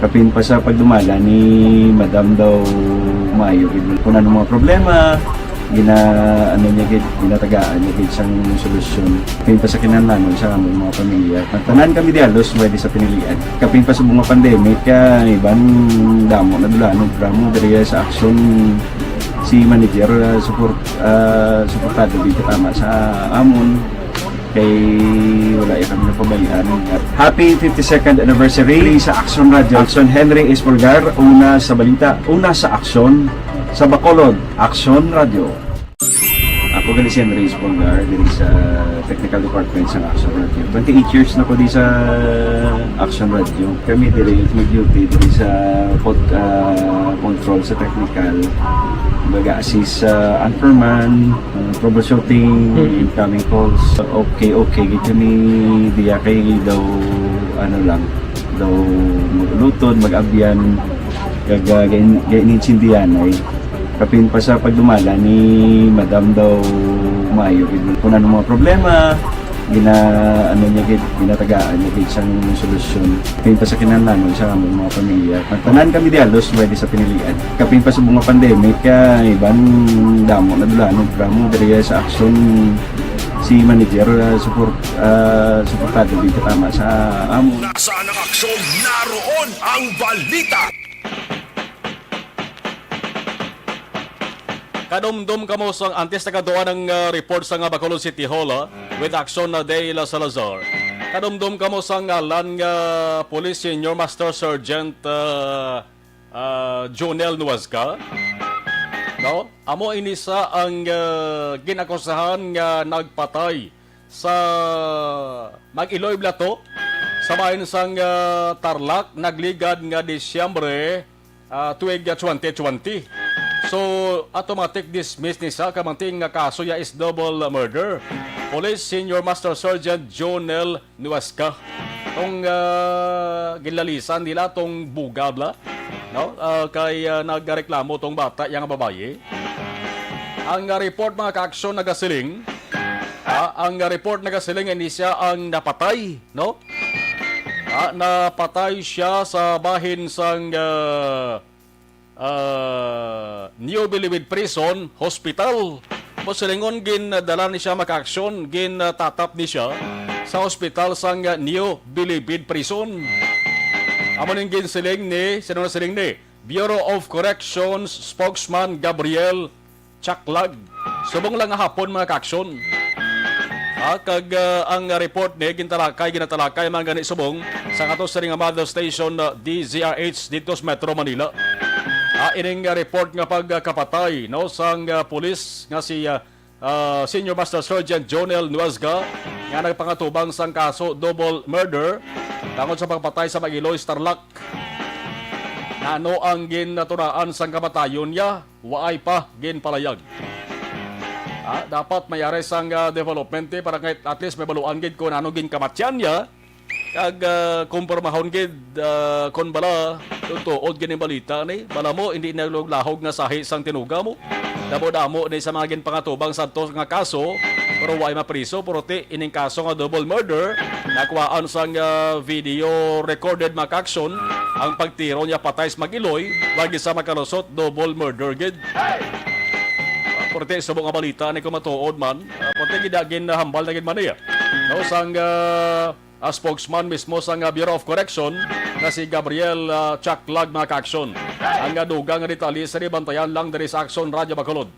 Kapin pa sa pagdumala ni Madam daw maayo gid. Kung ano mga problema, gina-, ano niya gid, ginatagaan niya gid sang solusyon. Kapin pa sa kinahanglanon sa among mga pamilya. Tanan kami di halos pwede sa pinilian. Kapin pa sa mga pandemic, ah, iban damo na dulanon, pero mo diri sa aksyon si manager, ah, support, ah, suportado gid katama sa amon. Kay wala ya kami napabayaan. Happy fifty-second anniversary sa Action Radio. Action Henry Espolgar, una sa balita, una sa aksyon, sa Bacolod, Action Radio. Ako gali si Henry Espolgar, diri sa technical department sa Action Radio. Twenty-eight years na ko di sa Action Radio. Kami diri mag-duty diri sa pod-, ah, control sa technical. Baga assist sa anchorman, ah, troubleshooting, Mm. incoming calls. Okay, okay. Gito ni diya kay daw, ano lang, daw maglutod, mag-abyan, kag, ah, gain-, gainintindihan ay. Kapin pa sa pagdumala ni Madam daw maayo gid. Kung ano mga problema, gina-, ano niya gid, ginatagaan niya gid sang solusyon. Kapin pa sa kinahanglanon sa among mga pamilya. Tanan kami di halos pwede sa pinilian. Kapin pa sa mga pandemic, ah, iban damo na dulanon, pero mo diri sa aksyon si manager, ah, support, ah, suportado gid katama sa amon. Nasaan ang aksyon? Naroon ang balita. Kadumdom kamo sang, antes nagkadto ang, ah, report sa nga Bacolod City Hall, ah, with Action na Day La Salazar. Kadumdom kamo sa ngalan nga Police Senior Master Sergeant, ah, ah, Jonel Nuazca. No? Amo ini sa ang, ah, ginakusahan nga nagpatay sa Mag-Iloy Blato sa bahin sang, ah, Tarlac, nagligad nga Disyembre, ah, tuig, ah, twenty twenty. So, automatic dismiss ni sa kamanting nga kaso ya is double murder. Police Senior Master Sergeant Jonel Nuasca. Tong, ah, ginlalisan nila tong buga bala, no? Ah, kay, ah, nagreklamo tong bata, yang babayi. Ang, ah, report, mga kaaksyon, nagasiling, ah, ang, ah, report nagasiling nga ini siya ang napatay, no? Ah, napatay siya sa bahin sang, ah, ah, New Bilibid Prison Hospital. Mo silingon, gindala ni siya, mga kaaksyon, gintatap ni siya sa hospital sang New Bilibid Prison. Amo ning ginsiling ni, sino na siling ni? Bureau of Corrections spokesman Gabriel Chaklag. Subong lang nga hapon, mga kaaksyon. Ah, kag, ah, ang report ni gintalakay, ginatalakay man gani subong sa ato sa ring Amado Station, ah, D Z R H dito sa Metro Manila. Ah, ining, ah, report nga pagkapatay, no, sang, ah, pulis nga si, ah, ah, Senior Master Sergeant Jonel Nuazga nga nagpangatubang sang kaso double murder tungod sa pagpatay sa Mag-Iloy Tarlac. Nano ang ginatudaan sang kamatayon niya? Waay pa ginpalayag. Ah, dapat may ari sang, ah, development, eh, para nga at least may baluan gid kung ano ginkamatyan niya. Kag, ah, kumpirmahon gid, ah, kung bala tuod gid ang balita ni. Bala mo, hindi na lahog nga sahi sang tinuga mo. Damo-damo ni sa mga ginpangatubang sadto nga kaso, pero waay mapriso, pero ti ining kaso nga double murder, nakuhaan sang, ah, video recorded, mga kaaksyon, ang pagtiro niya patay sa Mag-Iloy, wag isa makalusot, double murder gid. Pero ti subong nga balita ni, kung matuod man, ah, pero ti gid, ginhambal na gid man niya, no, sang, ah, ah, spokesman mismo sang, ah, Bureau of Correction nga si Gabriel, ah, Chaklag, mga kaaksyon. Ang, ah, dugang nga detalye sa bantayan lang diri sa Aksyon Radyo Bacolod.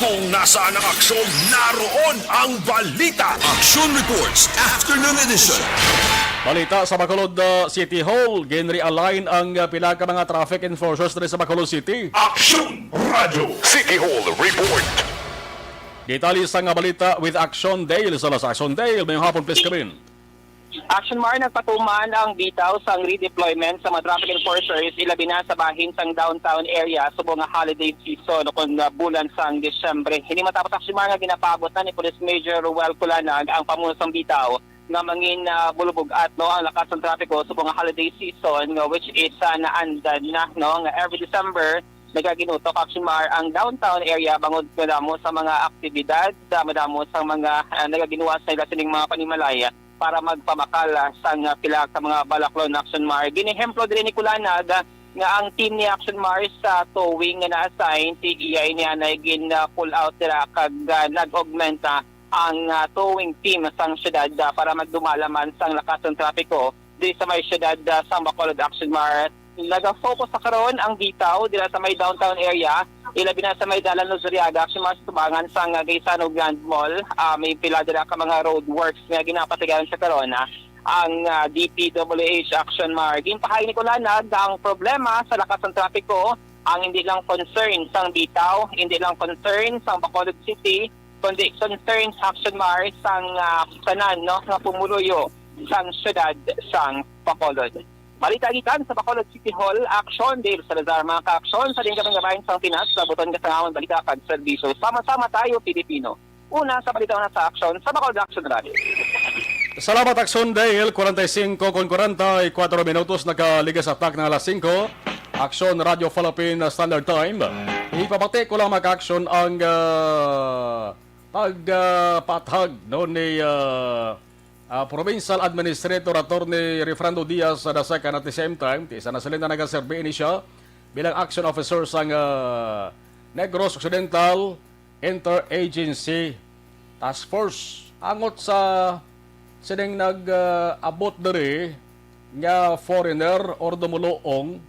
Kung nasaan ang aksyon, naroon ang balita. Action Reports, Afternoon Edition. Balita sa Bacolod, uh, City Hall, ginrealign ang, uh, pila ka mga traffic enforcers diri sa Bacolod City. Action Radio City Hall Report. Detalye sa nga balita with Action Dale. Sa Action Dale, may hapon, please come in. Action Mar, nagpatuman ang bitaw sang redeployment sa mga traffic enforcers, ilabi na sa bahin sang downtown area subong nga holiday season o kon, uh, bulan sang Disyembre. Hini matapos, Action Mar, nga ginapaabot na ni Police Major Ruel Culanag ang pamuno sang bitaw nga mangin, ah, bulubog-at, no, ang lakas ng trapiko subong nga holiday season, nga which is, ah, naandan na, no, nga every December nagaginutok, Action Mar, ang downtown area bangod madamo sa mga aktibidad, ah, madamo sa mga, ah, nagaginuwas na ila sining mga panimalay para magpamakal, ah, sang, ah, pila ka mga balaklon, Action Mar. Ginehemplo diri ni Kulanag, ah, nga ang team ni Action Mar sa towing nga na-assign, ti iya ini anay gin, ah, pull out dira kag, ah, nag-augmenta ang, ah, towing team sang siyudad, ah, para magdumala man sang lakas sang trapiko diri sa may siyudad, ah, sang Bacolod, Action Mar. Naga-focus sa karon ang bitaw dira sa may downtown area, ilabi na sa may Dalan Luzuriaga, Action Mar, sa tubangan sang, ah, Gaisano Grand Mall. Ah, may pila dira ka mga road works nga ginapatigayon sa karon, ah, ang, ah, D P W H, Action Mar. Ginpahay ni Kulanag nga ang problema sa lakas sang trapiko ang hindi lang concern sang bitaw, hindi lang concern sang Bacolod City, kundi concern sa, Action Mar, sang, ah, tanan, no, nga pumuluyo sang siyudad sang Bacolod. Balita gikan sa Bacolod City Hall, Action Dale Salazar. Mga ka-aksyon, sa diin ka man nga bahin sang Pinas, sa buton ka sa ngamon balita kag serbisyo. Sama-sama tayo, Pilipino. Una sa balita, una sa aksyon, sa Bacolod Action Radio. Salamat, Action Dale. Kwarenta y cinco kon kwarenta y kuwatro minutos, nakaligas sa tak na alas singko. Action Radio Philippine Standard Time. Ipabati ko lang, mga ka-aksyon, ang, ah, pag, ah, pathag, no, ni, ah, ah, Provincial Administrator Attorney Refrando Diaz the second. At the same time, ti isa na sila na nagaserbi ini siya bilang action officer sang, ah, Negros Occidental Interagency Task Force. Angot sa sining nag, ah, abot diri nga foreigner or dumuluong,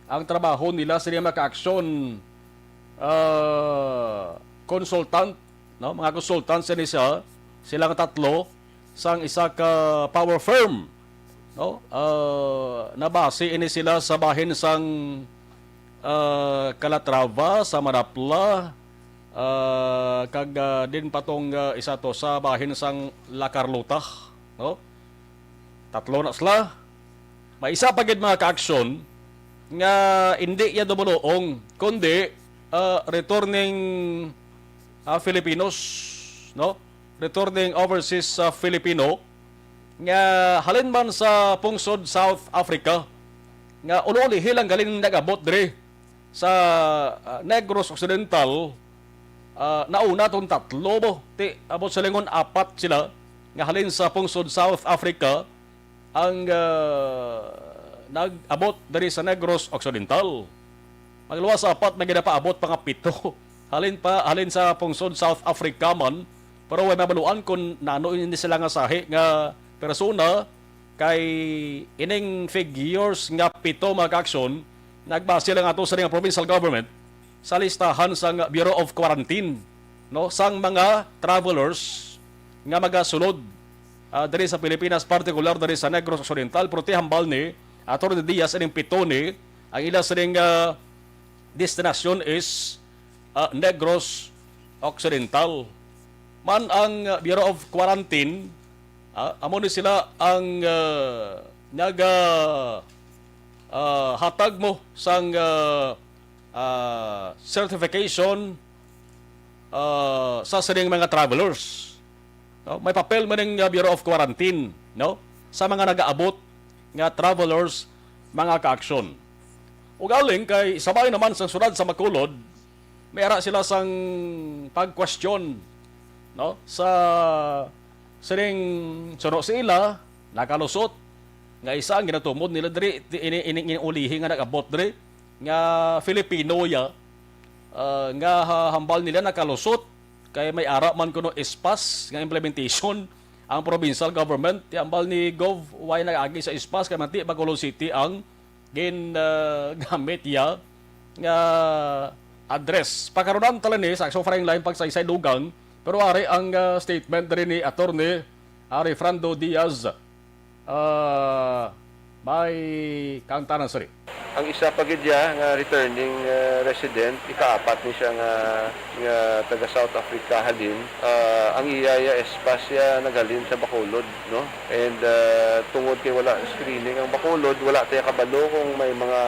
ang trabaho nila sini, mga ka-aksyon, ah, consultant, no? Mga consultant sini siya, silang tatlo, sang isa ka power firm, no? Ah, nabase ini sila sa bahin sang, ah, Calatrava, sa Manapla, ah, kag, ah, din pa tong, ah, isa to sa bahin sang La Carlota, no? Tatlo na sila. May isa pa gid, mga ka-aksyon, nga indi iya dumuluong, kundi, ah, returning, ah, Filipinos, no? Returning overseas, ah, Filipino nga halin man sa pungsod South Africa, nga ulo-ulihi lang galing nag-abot diri sa, ah, Negros Occidental. Ah, nauna tong tatlo mo, ti, abot sa lingon apat sila nga halin sa pungsod South Africa ang, ah, nag-abot diri sa Negros Occidental. Magluwas sa apat, may ginapaabot pa nga pito. Halin pa, halin sa pungsod South Africa man, pero way mabaluan kung nano ini sila nga sahi nga persona, kay ining figures nga pito, mga ka-aksyon, nagbase lang ato sa nga provincial government sa listahan sang Bureau of Quarantine, no, sang mga travelers nga magasulod, ah, diri sa Pilipinas, partikular diri sa Negros Occidental, pero ti hambal ni Attorney Diaz, ining pito ni ang ila sining, ah, destinasyon is, ah, Negros Occidental. Man ang, ah, Bureau of Quarantine, ah, amo ni sila ang, ah, naga, ah, hatag mo sang, ah, ah, certification, ah, sa sining mga travelers. No? May papel man ang, ah, Bureau of Quarantine, no? Sa mga nagaabot nga travelers, mga ka-aksyon. Ugaling kay sabay naman sa sulod sa Bacolod, may ara sila sang pag-question, no? Sa sining suno sila, nakalusot, nga isa ang ginatumod nila diri, ti-, ini, ini, ini ulihi nga nag-abot diri, nga Filipino ya, ah, nga ha-, hambal nila nakalusot, kay may ara man kuno S-PASS nga implementation ang provincial government. Ti hambal ni Gov, way nag-agi sa S-PASS, kay manti Bacolod City ang gin, ah, gamit ya nga address. Pakarunan tala ni sa Action Frontline pagsaysay dugang, pero ari ang, ah, statement diri ni Attorney, ah, Refrando Diaz. Ah, may kaangtanan, sorry. Ang isa pa gid ya nga returning, ah, resident, ikaapat ni siya nga, nga taga South Africa halin. Ah, ang iya ya espas ya naghalin sa Bacolod, no? And, ah, tungod kay wala screening ang Bacolod, wala tayo kabalo kung may mga,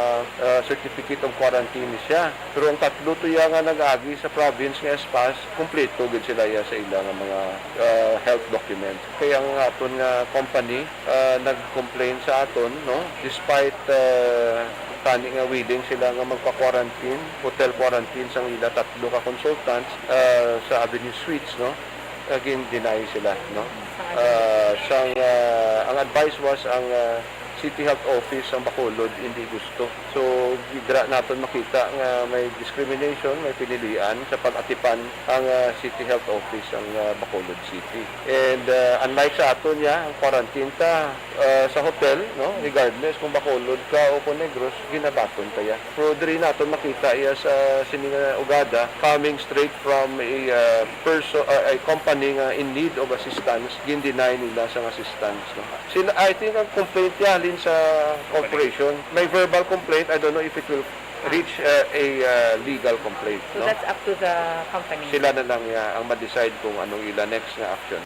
ah, certificate of quarantine siya. Pero ang tatlo to ya nga nag-agi sa province nga espas, kompleto gid sila ya sa ila nga mga, ah, health documents. Kay ang aton nga company, ah, nag-complain sa aton, no? Despite, ah, tani nga willing sila nga magpa-quarantine, hotel quarantine sang ila tatlo ka consultants, ah, sa Avenue Suites, no? Ah, gin-deny sila, no? Ah, sang, ah, ang advice was ang, ah, City Health Office sang Bacolod hindi gusto. So, dira naton makita nga may discrimination, may pinilian sa pag-atipan ang, ah, City Health Office ang, ah, Bacolod City. And, ah, unlike sa aton ya, ang quarantine ta, ah, sa hotel, no, regardless kung Bacolod ka o kung Negros, ginabaton ta ya. Pero diri naton makita ya sa sini nga ugada, coming straight from a, ah, perso-, ah, a company nga in need of assistance, gin-deny nila sang assistance, no. Sila, I think ang complaint ya halin sa corporation. May verbal complaint, I don't know if it will reach, uh, a, uh, legal complaint, So no? That's up to the company. Sila na lang, uh, ang ma-decide kung anong ila next nga action.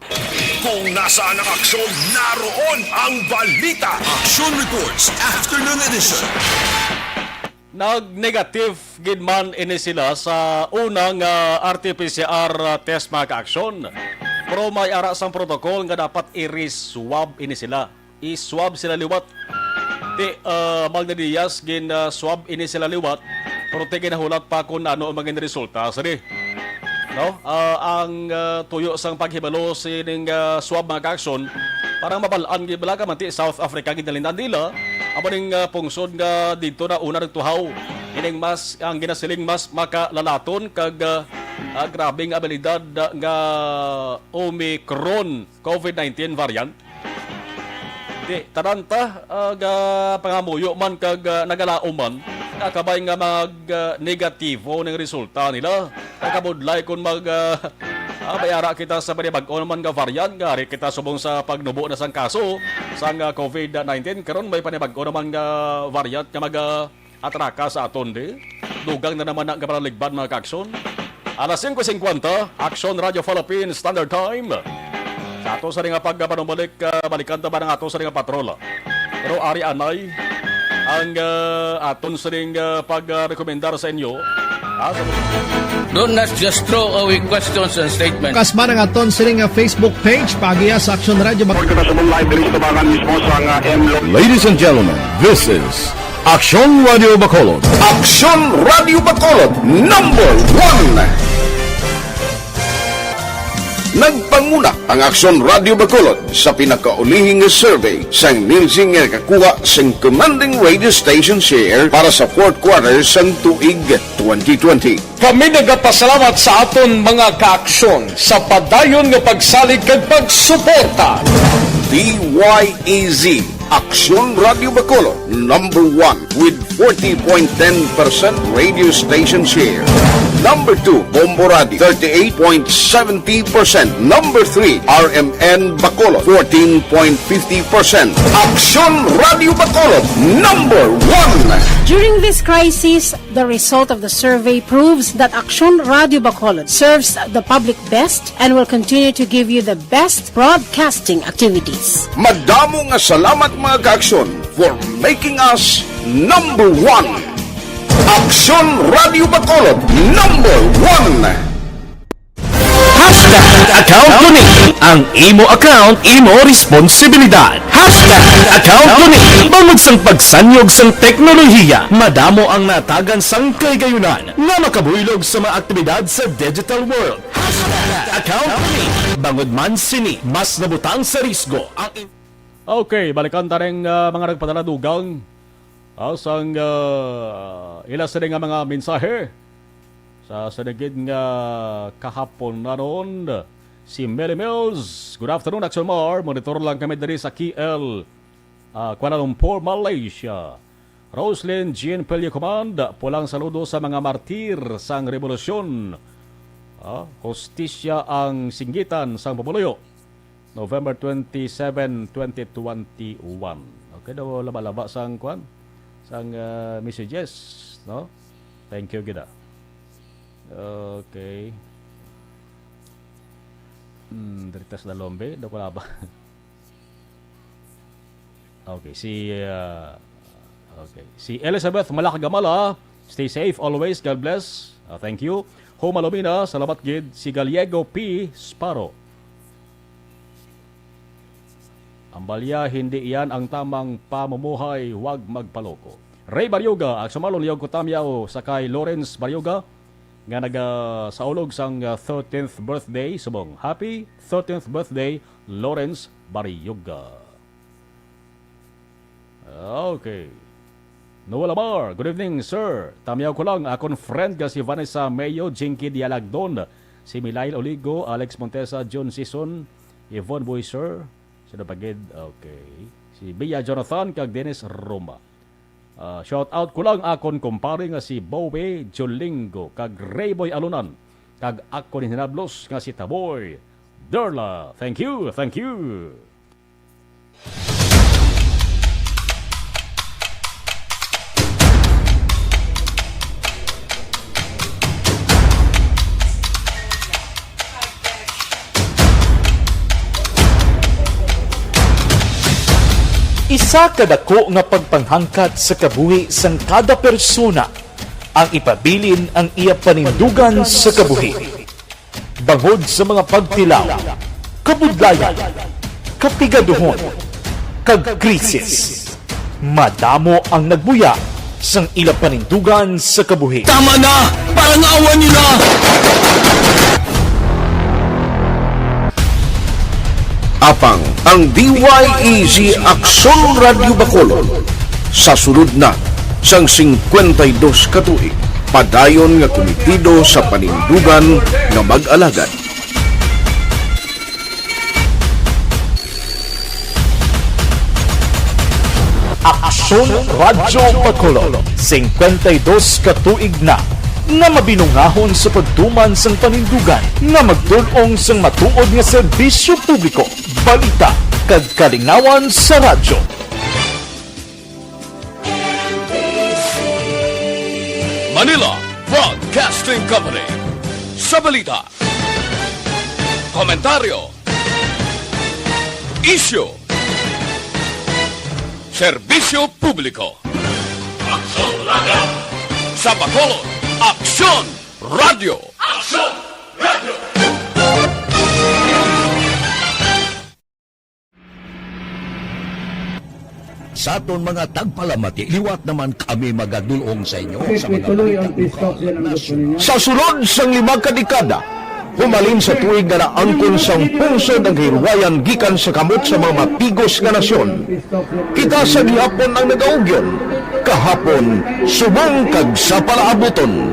Kung nasaan ang aksyon, naroon ang balita. Action Reports, Afternoon Edition. Nag-negative gid man ini sila sa unang, ah, R T P C R test, mga kaaksyon. Pero may ara sang protocol nga dapat i-re-swab ini sila. I-swab sila liwat. Ti, ah, Magdalillas, gin, ah, swab ini sila liwat, pero ti ginahulat pa kung ano ang maging resulta. Sini, no? Ah, ang, ah, tuyo sang paghibalo sining, ah, swab, mga kaaksyon, parang mabal-an gid bala ka man ti South Africa ginalindan nila. Amo ning, ah, pungsod nga didto na una nagtuhaw ining mas, ang ginasiling mas makalalaton kag, ah, ah, grabe nga abilidad, ah, nga Omicron COVID nineteen variant. Di, tanan ta, ah, ga pangamuyo man kag, ah, nagalaom man, kakabay nga mag, ah, negatibo ning resulta nila. Kakabudlay kon mag, ah, ah, bayara kita sa panibag-o naman nga variant, nga ari kita subong sa pagnubo na sang kaso sang, ah, COVID nineteen. Karon may panibag-o naman nga variant nga mag, ah, atraka sa aton, di? Dugang na naman na nga panaligbad, mga kaaksyon. Alas singko singkwenta, Aksyon Radio Philippines Standard Time. Sa ato sa nga pagpanumalik, ah, balikan ta ba ang ato sa nga patrol? Pero ari anay ang, ah, aton sa nga, ah, pag-rekomendar sa inyo. Ah, sa Don't not just throw away questions and statements. Kasman ang aton sining nga Facebook page, pagiya sa Aksyon Radio Bac- Report kita sa live diri sa Tubangan mismo sa nga M Lo- Ladies and gentlemen, this is Aksyon Radio Bacolod. Aksyon Radio Bacolod, number one. Nagpanguna ang Aksyon Radio Bacolod sa pinakaulihing nga survey sang Nielsen nga nakakuha sing commanding radio station share para sa fourth quarter sang tuig twenty twenty. Kami nagapasalamat sa aton mga kaaksyon sa padayon nga pagsalig kag pagsuporta. D Y E Z, Aksyon Radio Bacolod, number one with forty point ten percent radio station share. Number two, Bombo Radio, thirty-eight point seventy percent. Number three, R M N Bacolod, fourteen point fifty percent. Aksyon Radio Bacolod, number one. During this crisis, the result of the survey proves that Aksyon Radio Bacolod serves the public best and will continue to give you the best broadcasting activities. Madamo nga salamat, mga kaaksyon, for making us number one. Aksyon Radio Bacolod, number one. Hashtag account ko ni. Ang imo account, imo responsibilidad. Hashtag account ko ni. Bangod sang pagsanyog sang teknolohiya, madamo ang natagan sang kahigayunan nga makabuylog sa mga aktibidad sa digital world. Hashtag account ko ni. Bangod man sini, mas nabutang sa risgo ang in- Okay, balikan ta ning, ah, mga nagpadala dugang. Ah, sang, ah, ila sini nga mga mensahe. Sa sinigid nga kahapon na ron, si Melly Mills. "Good afternoon, Aksyon Mar. Monitor lang kami diri sa K L, ah, Kuala Lumpur, Malaysia." Roslyn Jean Pelio Command, "Pulang saludo sa mga martir sang rebolusyon. Ah, hustisya ang singgitan sang pumuluyo." November twenty-seven, twenty twenty-one. Okay daw, laba-laba sang kwan, sang, ah, messages, no? Thank you gid, ah. Okay. Hmm, diri ta sa Dalombe, daw wala ba? Okay, si, ah, okay. Si Elizabeth Malakagamala, stay safe always. God bless. Ah, thank you. Homa Lumina, salamat gid. Si Gallego P. Sparrow. Ang balya, hindi iyan ang tamang pamumuhay, wag magpaloko. Ray Baryoga, ang sumalong liyog ko tamyaw sa kay Lawrence Baryoga, nga nagasaulog sang, ah, thirteenth birthday, subong. Happy thirteenth birthday, Lawrence Baryoga. Okay. Noel Amar, good evening, sir. Tamyaw ko lang, akon friend nga si Vanessa Mayo, Jinky Dialagdon, si Milail Oligo, Alex Montesa, John Sison, Yvonne Boyser, sino pa gid? Okay. Si Bia Jonathan, kag Dennis Roma. Ah, shout out ko lang akon kumpare nga si Bowie Jolingo, kag Rayboy Alunan, kag akon hinablos nga si Taboy Derla. Thank you, thank you. Isa ka dako nga pagpanghangkat sa kabuhi sang kada persona ang ipabilin ang iya panindugan sa kabuhi. Bangod sa mga pagtilaw, kabudlayan, kapigaduhon, kag krisis, madamo ang nagbuya sang ila panindugan sa kabuhi. Tama na! Parangawan niyo na! Apang ang D Y E Z Aksyon Radyo Bacolod sa sulod na sang singkwenta y dos ka tuig, padayon nga kumitido sa panindugan nga mag-alagad. Aksyon Radyo Bacolod, singkwenta y dos ka tuig na nga mabinungahon sa pagtuman sang panindugan nga magtul-ong sang matuod nga serbisyo publiko, balita, kag kalingawan sa radyo. Manila Broadcasting Company. Sa balita, komentaryo, isyu, serbisyo publiko. Aksyon Radyo. Sa Bacolod, Aksyon Radyo. Aksyon Radyo. Sa aton mga tagpalamati, liwat naman kami magadul-ong sa inyo sa mga balita lokal, nasyonal. Sa sulod sang lima ka dekada, humalin sa tuig nga naangkon sang pungsod ang kahilwayan gikan sa kamot sa mga mapigos nga nasyon, kita sa gihapon ang nagaugyon, kahapon, subong kag sa palaabuton.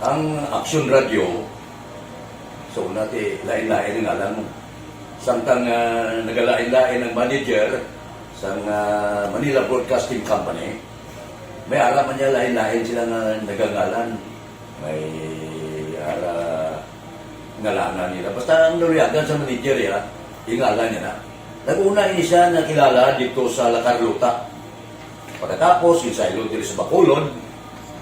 Ang Aksyon Radyo, sa una ti lain-lain ang ngalan mo. Samtang, ah, nagalain-lain ang manager sang, ah, Manila Broadcasting Company, may ara man niya lain-lain sila nga nagangalan. May ara ngalanan nila. Basta ang naluyagan sa manager, ya, ingalan niya na. Nag-una ini siya nakilala dito sa La Carlota. Pagkatapos, ginsaylo diri sa Bacolod,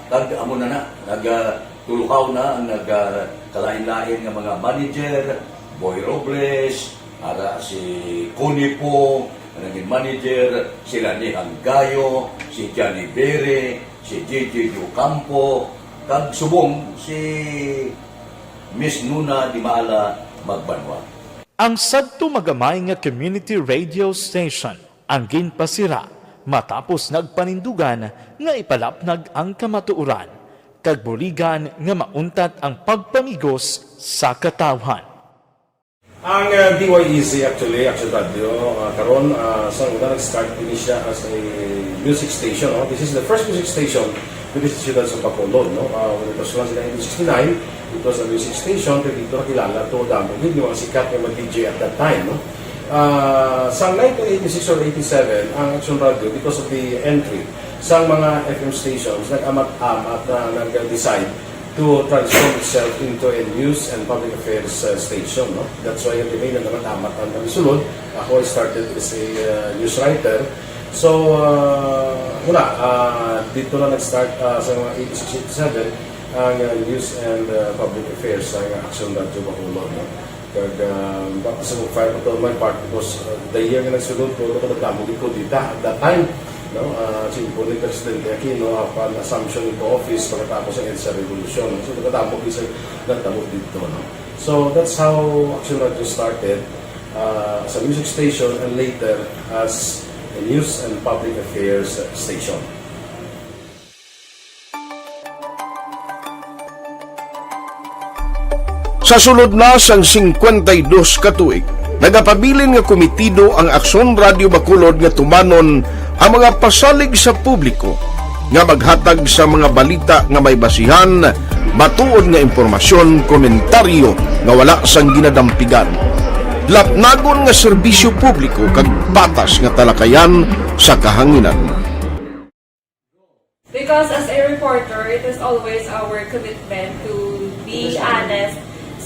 kag amo na na, nag, ah, tulukaw na ang nag, ah, kalain-lain nga mga manager, Boy Robles, ara si Connie Po, nga naging manager, si Lani Hanggayo, si Johnny Bere, si J J Ocampo, kag subong si Miss Nuna Dimala Magbanwa. Ang sadto magamay nga community radio station ang ginpasira matapos nagpanindugan nga ipalapnag ang kamatuoran kag buligan nga mauntat ang pagpamigos sa katawhan. Ang, uh, D Y E Z actually, Action Radio, uh, karon, uh, sa una nag-start din siya as a music station, no? This is the first music station dito sa siyudad sa Bacolod, no? Ah, when it was launched in nineteen sixty-nine, it was a music station, kay dito nakilala to damo gid yung mga sikat nga mga D J at that time, no? Ah, sa nineteen eighty-six or eighty-seven, ang Action Radio, because of the entry sa mga F M stations, nag-amat-amat na nag-decide to transform itself into a news and public affairs, uh, station, no? That's why ultimately na naman amat ang kami sulod. Ako, I started as a, uh, news writer. So, uh, wala, uh, dito na nag-start, uh, sa mga eighty-six, eighty-seven ang, uh, news and, uh, public affairs sa Aksyon Radyo Bacolod, no? Kag, ah, baka sa mag-file ko to on my part because, ah, the year nga nagsulod ko, ano ko nagdamo gid ko dita at that time, no? Ah, simple ni Presidente Aquino, upon assumption into office pagkatapos sa EDSA Revolution. So, nagdamo gid sa nagdamo dito, no? So, that's how Aksyon Radyo started, ah, as a music station and later as a news and public affairs station. Sa sulod na sang singkwenta y dos ka tuig, nagapabilin nga komitido ang Aksyon Radyo Bacolod nga tumanon ang mga pasalig sa publiko nga maghatag sa mga balita nga may basihan, matuod nga impormasyon, komentaryo nga wala sang ginadampigan, lapnagon nga serbisyo publiko kag patas nga talakayan sa kahanginan. Because as a reporter, it is always our commitment to be honest,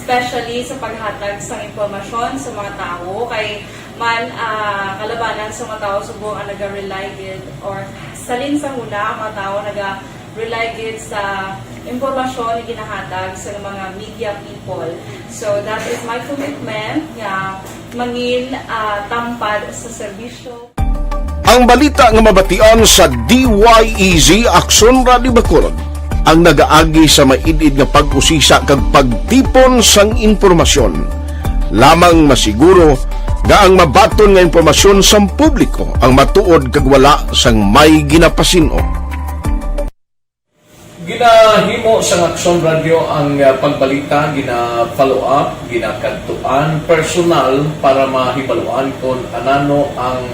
especially sa paghatag sang impormasyon sa mga tawo. Kay man, ah, kalabanan sa mga tawo subong ang naga-rely gid, or salin sa huna ang mga tawo naga-rely gid sa impormasyon nga ginahatag sa mga media people. So that is my commitment nga mangin, ah, tampad sa serbisyo. Ang balita nga mabatian sa D Y E Z Aksyon Radyo Bacolod ang nagaagi sa maid-id nga pag-usisa kag pagtipon sang impormasyon. Lamang masiguro nga ang mabaton nga impormasyon sang publiko ang matuod kag wala sang may ginapasin-o. Ginahimo sang Aksyon Radyo ang, ah, pagbalita, gina-follow up, ginakadtuan personal para mahibaluan kon anano ang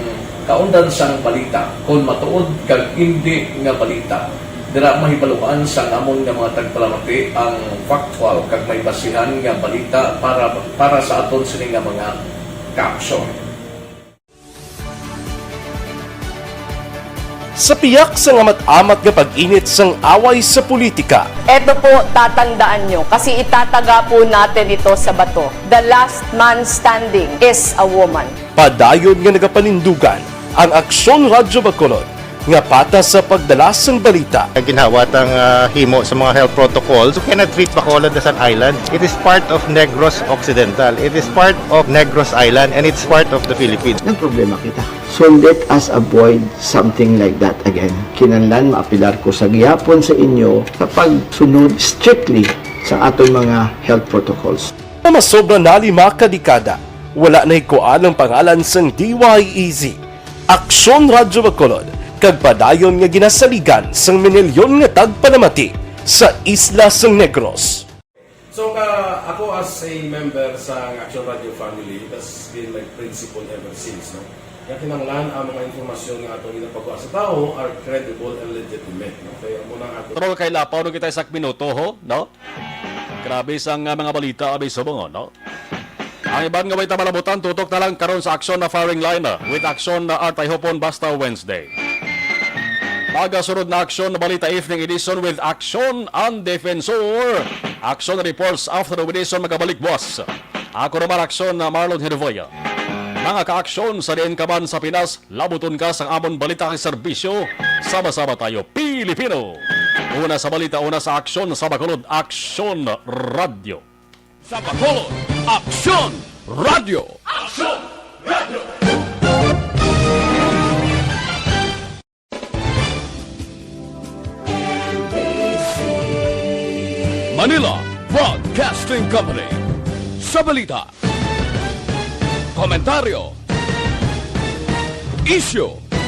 kaundan sang balita, kon matuod kag indi nga balita. Dira mahibaluan sang amon nga mga tagpalamati ang factual kag may basihan nga balita para, para sa aton sini nga mga kaaksyon. Sa piyak sang amat-amat nga pag-init sang away sa politika, Eto po, tatandaan nyo, kasi itataga po natin ito sa bato. The last man standing is a woman. padayon nga nagapanindugan ang Aksyon Radyo Bacolod nga patas sa pagdala sang balita. Ginhawa tang, ah, himo sa mga health protocols. You cannot treat Bacolod as an island. It is part of Negros Occidental. It is part of Negros Island, and it's part of the Philippines. Nagproblema kita. So let us avoid something like that again. Kinahanglan maapelar ko sa gihapon sa inyo sa pagsunod strictly sa aton mga health protocols. Nga masobra na lima ka dekada, wala nahikuan ang pangalan sang D Y E Z, Aksyon Radyo Bacolod, kag padayon nga ginasaligan sang minilyon nga tagpalamati sa isla sang Negros. So, ka, ako as a member sa Action Radio family, that's been my principle ever since, no? Nga kinahanglan ang mga impormasyon nga ato ginapagawa sa tawo are credible and legitimate, no? Kaya mo nang ato Pero kay lapaw no kita sa minuto, ho, no? Grabe sang, ah, mga balita, abi subong, no? Ang iban nga way ta malabutan, tutok na lang karon sa Aksyon na firing line, ah, with Aksyon na Artay Hopon basta Wednesday. Pagasunod na Aksyon na Balita Evening Edition with Aksyon ang Defensor. Aksyon Reports Afternoon Edition magabalik buwas. Ako naman Aksyon na Marlon Hervoya. Mga kaaksyon sa diin ka man sa Pinas, labuton ka sang amon balita kag serbisyo. Sama-sama tayo, Pilipino! Una sa balita, una sa aksyon, sa Bacolod, Aksyon Radyo. Sa Bacolod, Aksyon Radyo. Aksyon Radyo. Manila Broadcasting Company. Sa balita, komentaryo, isyu,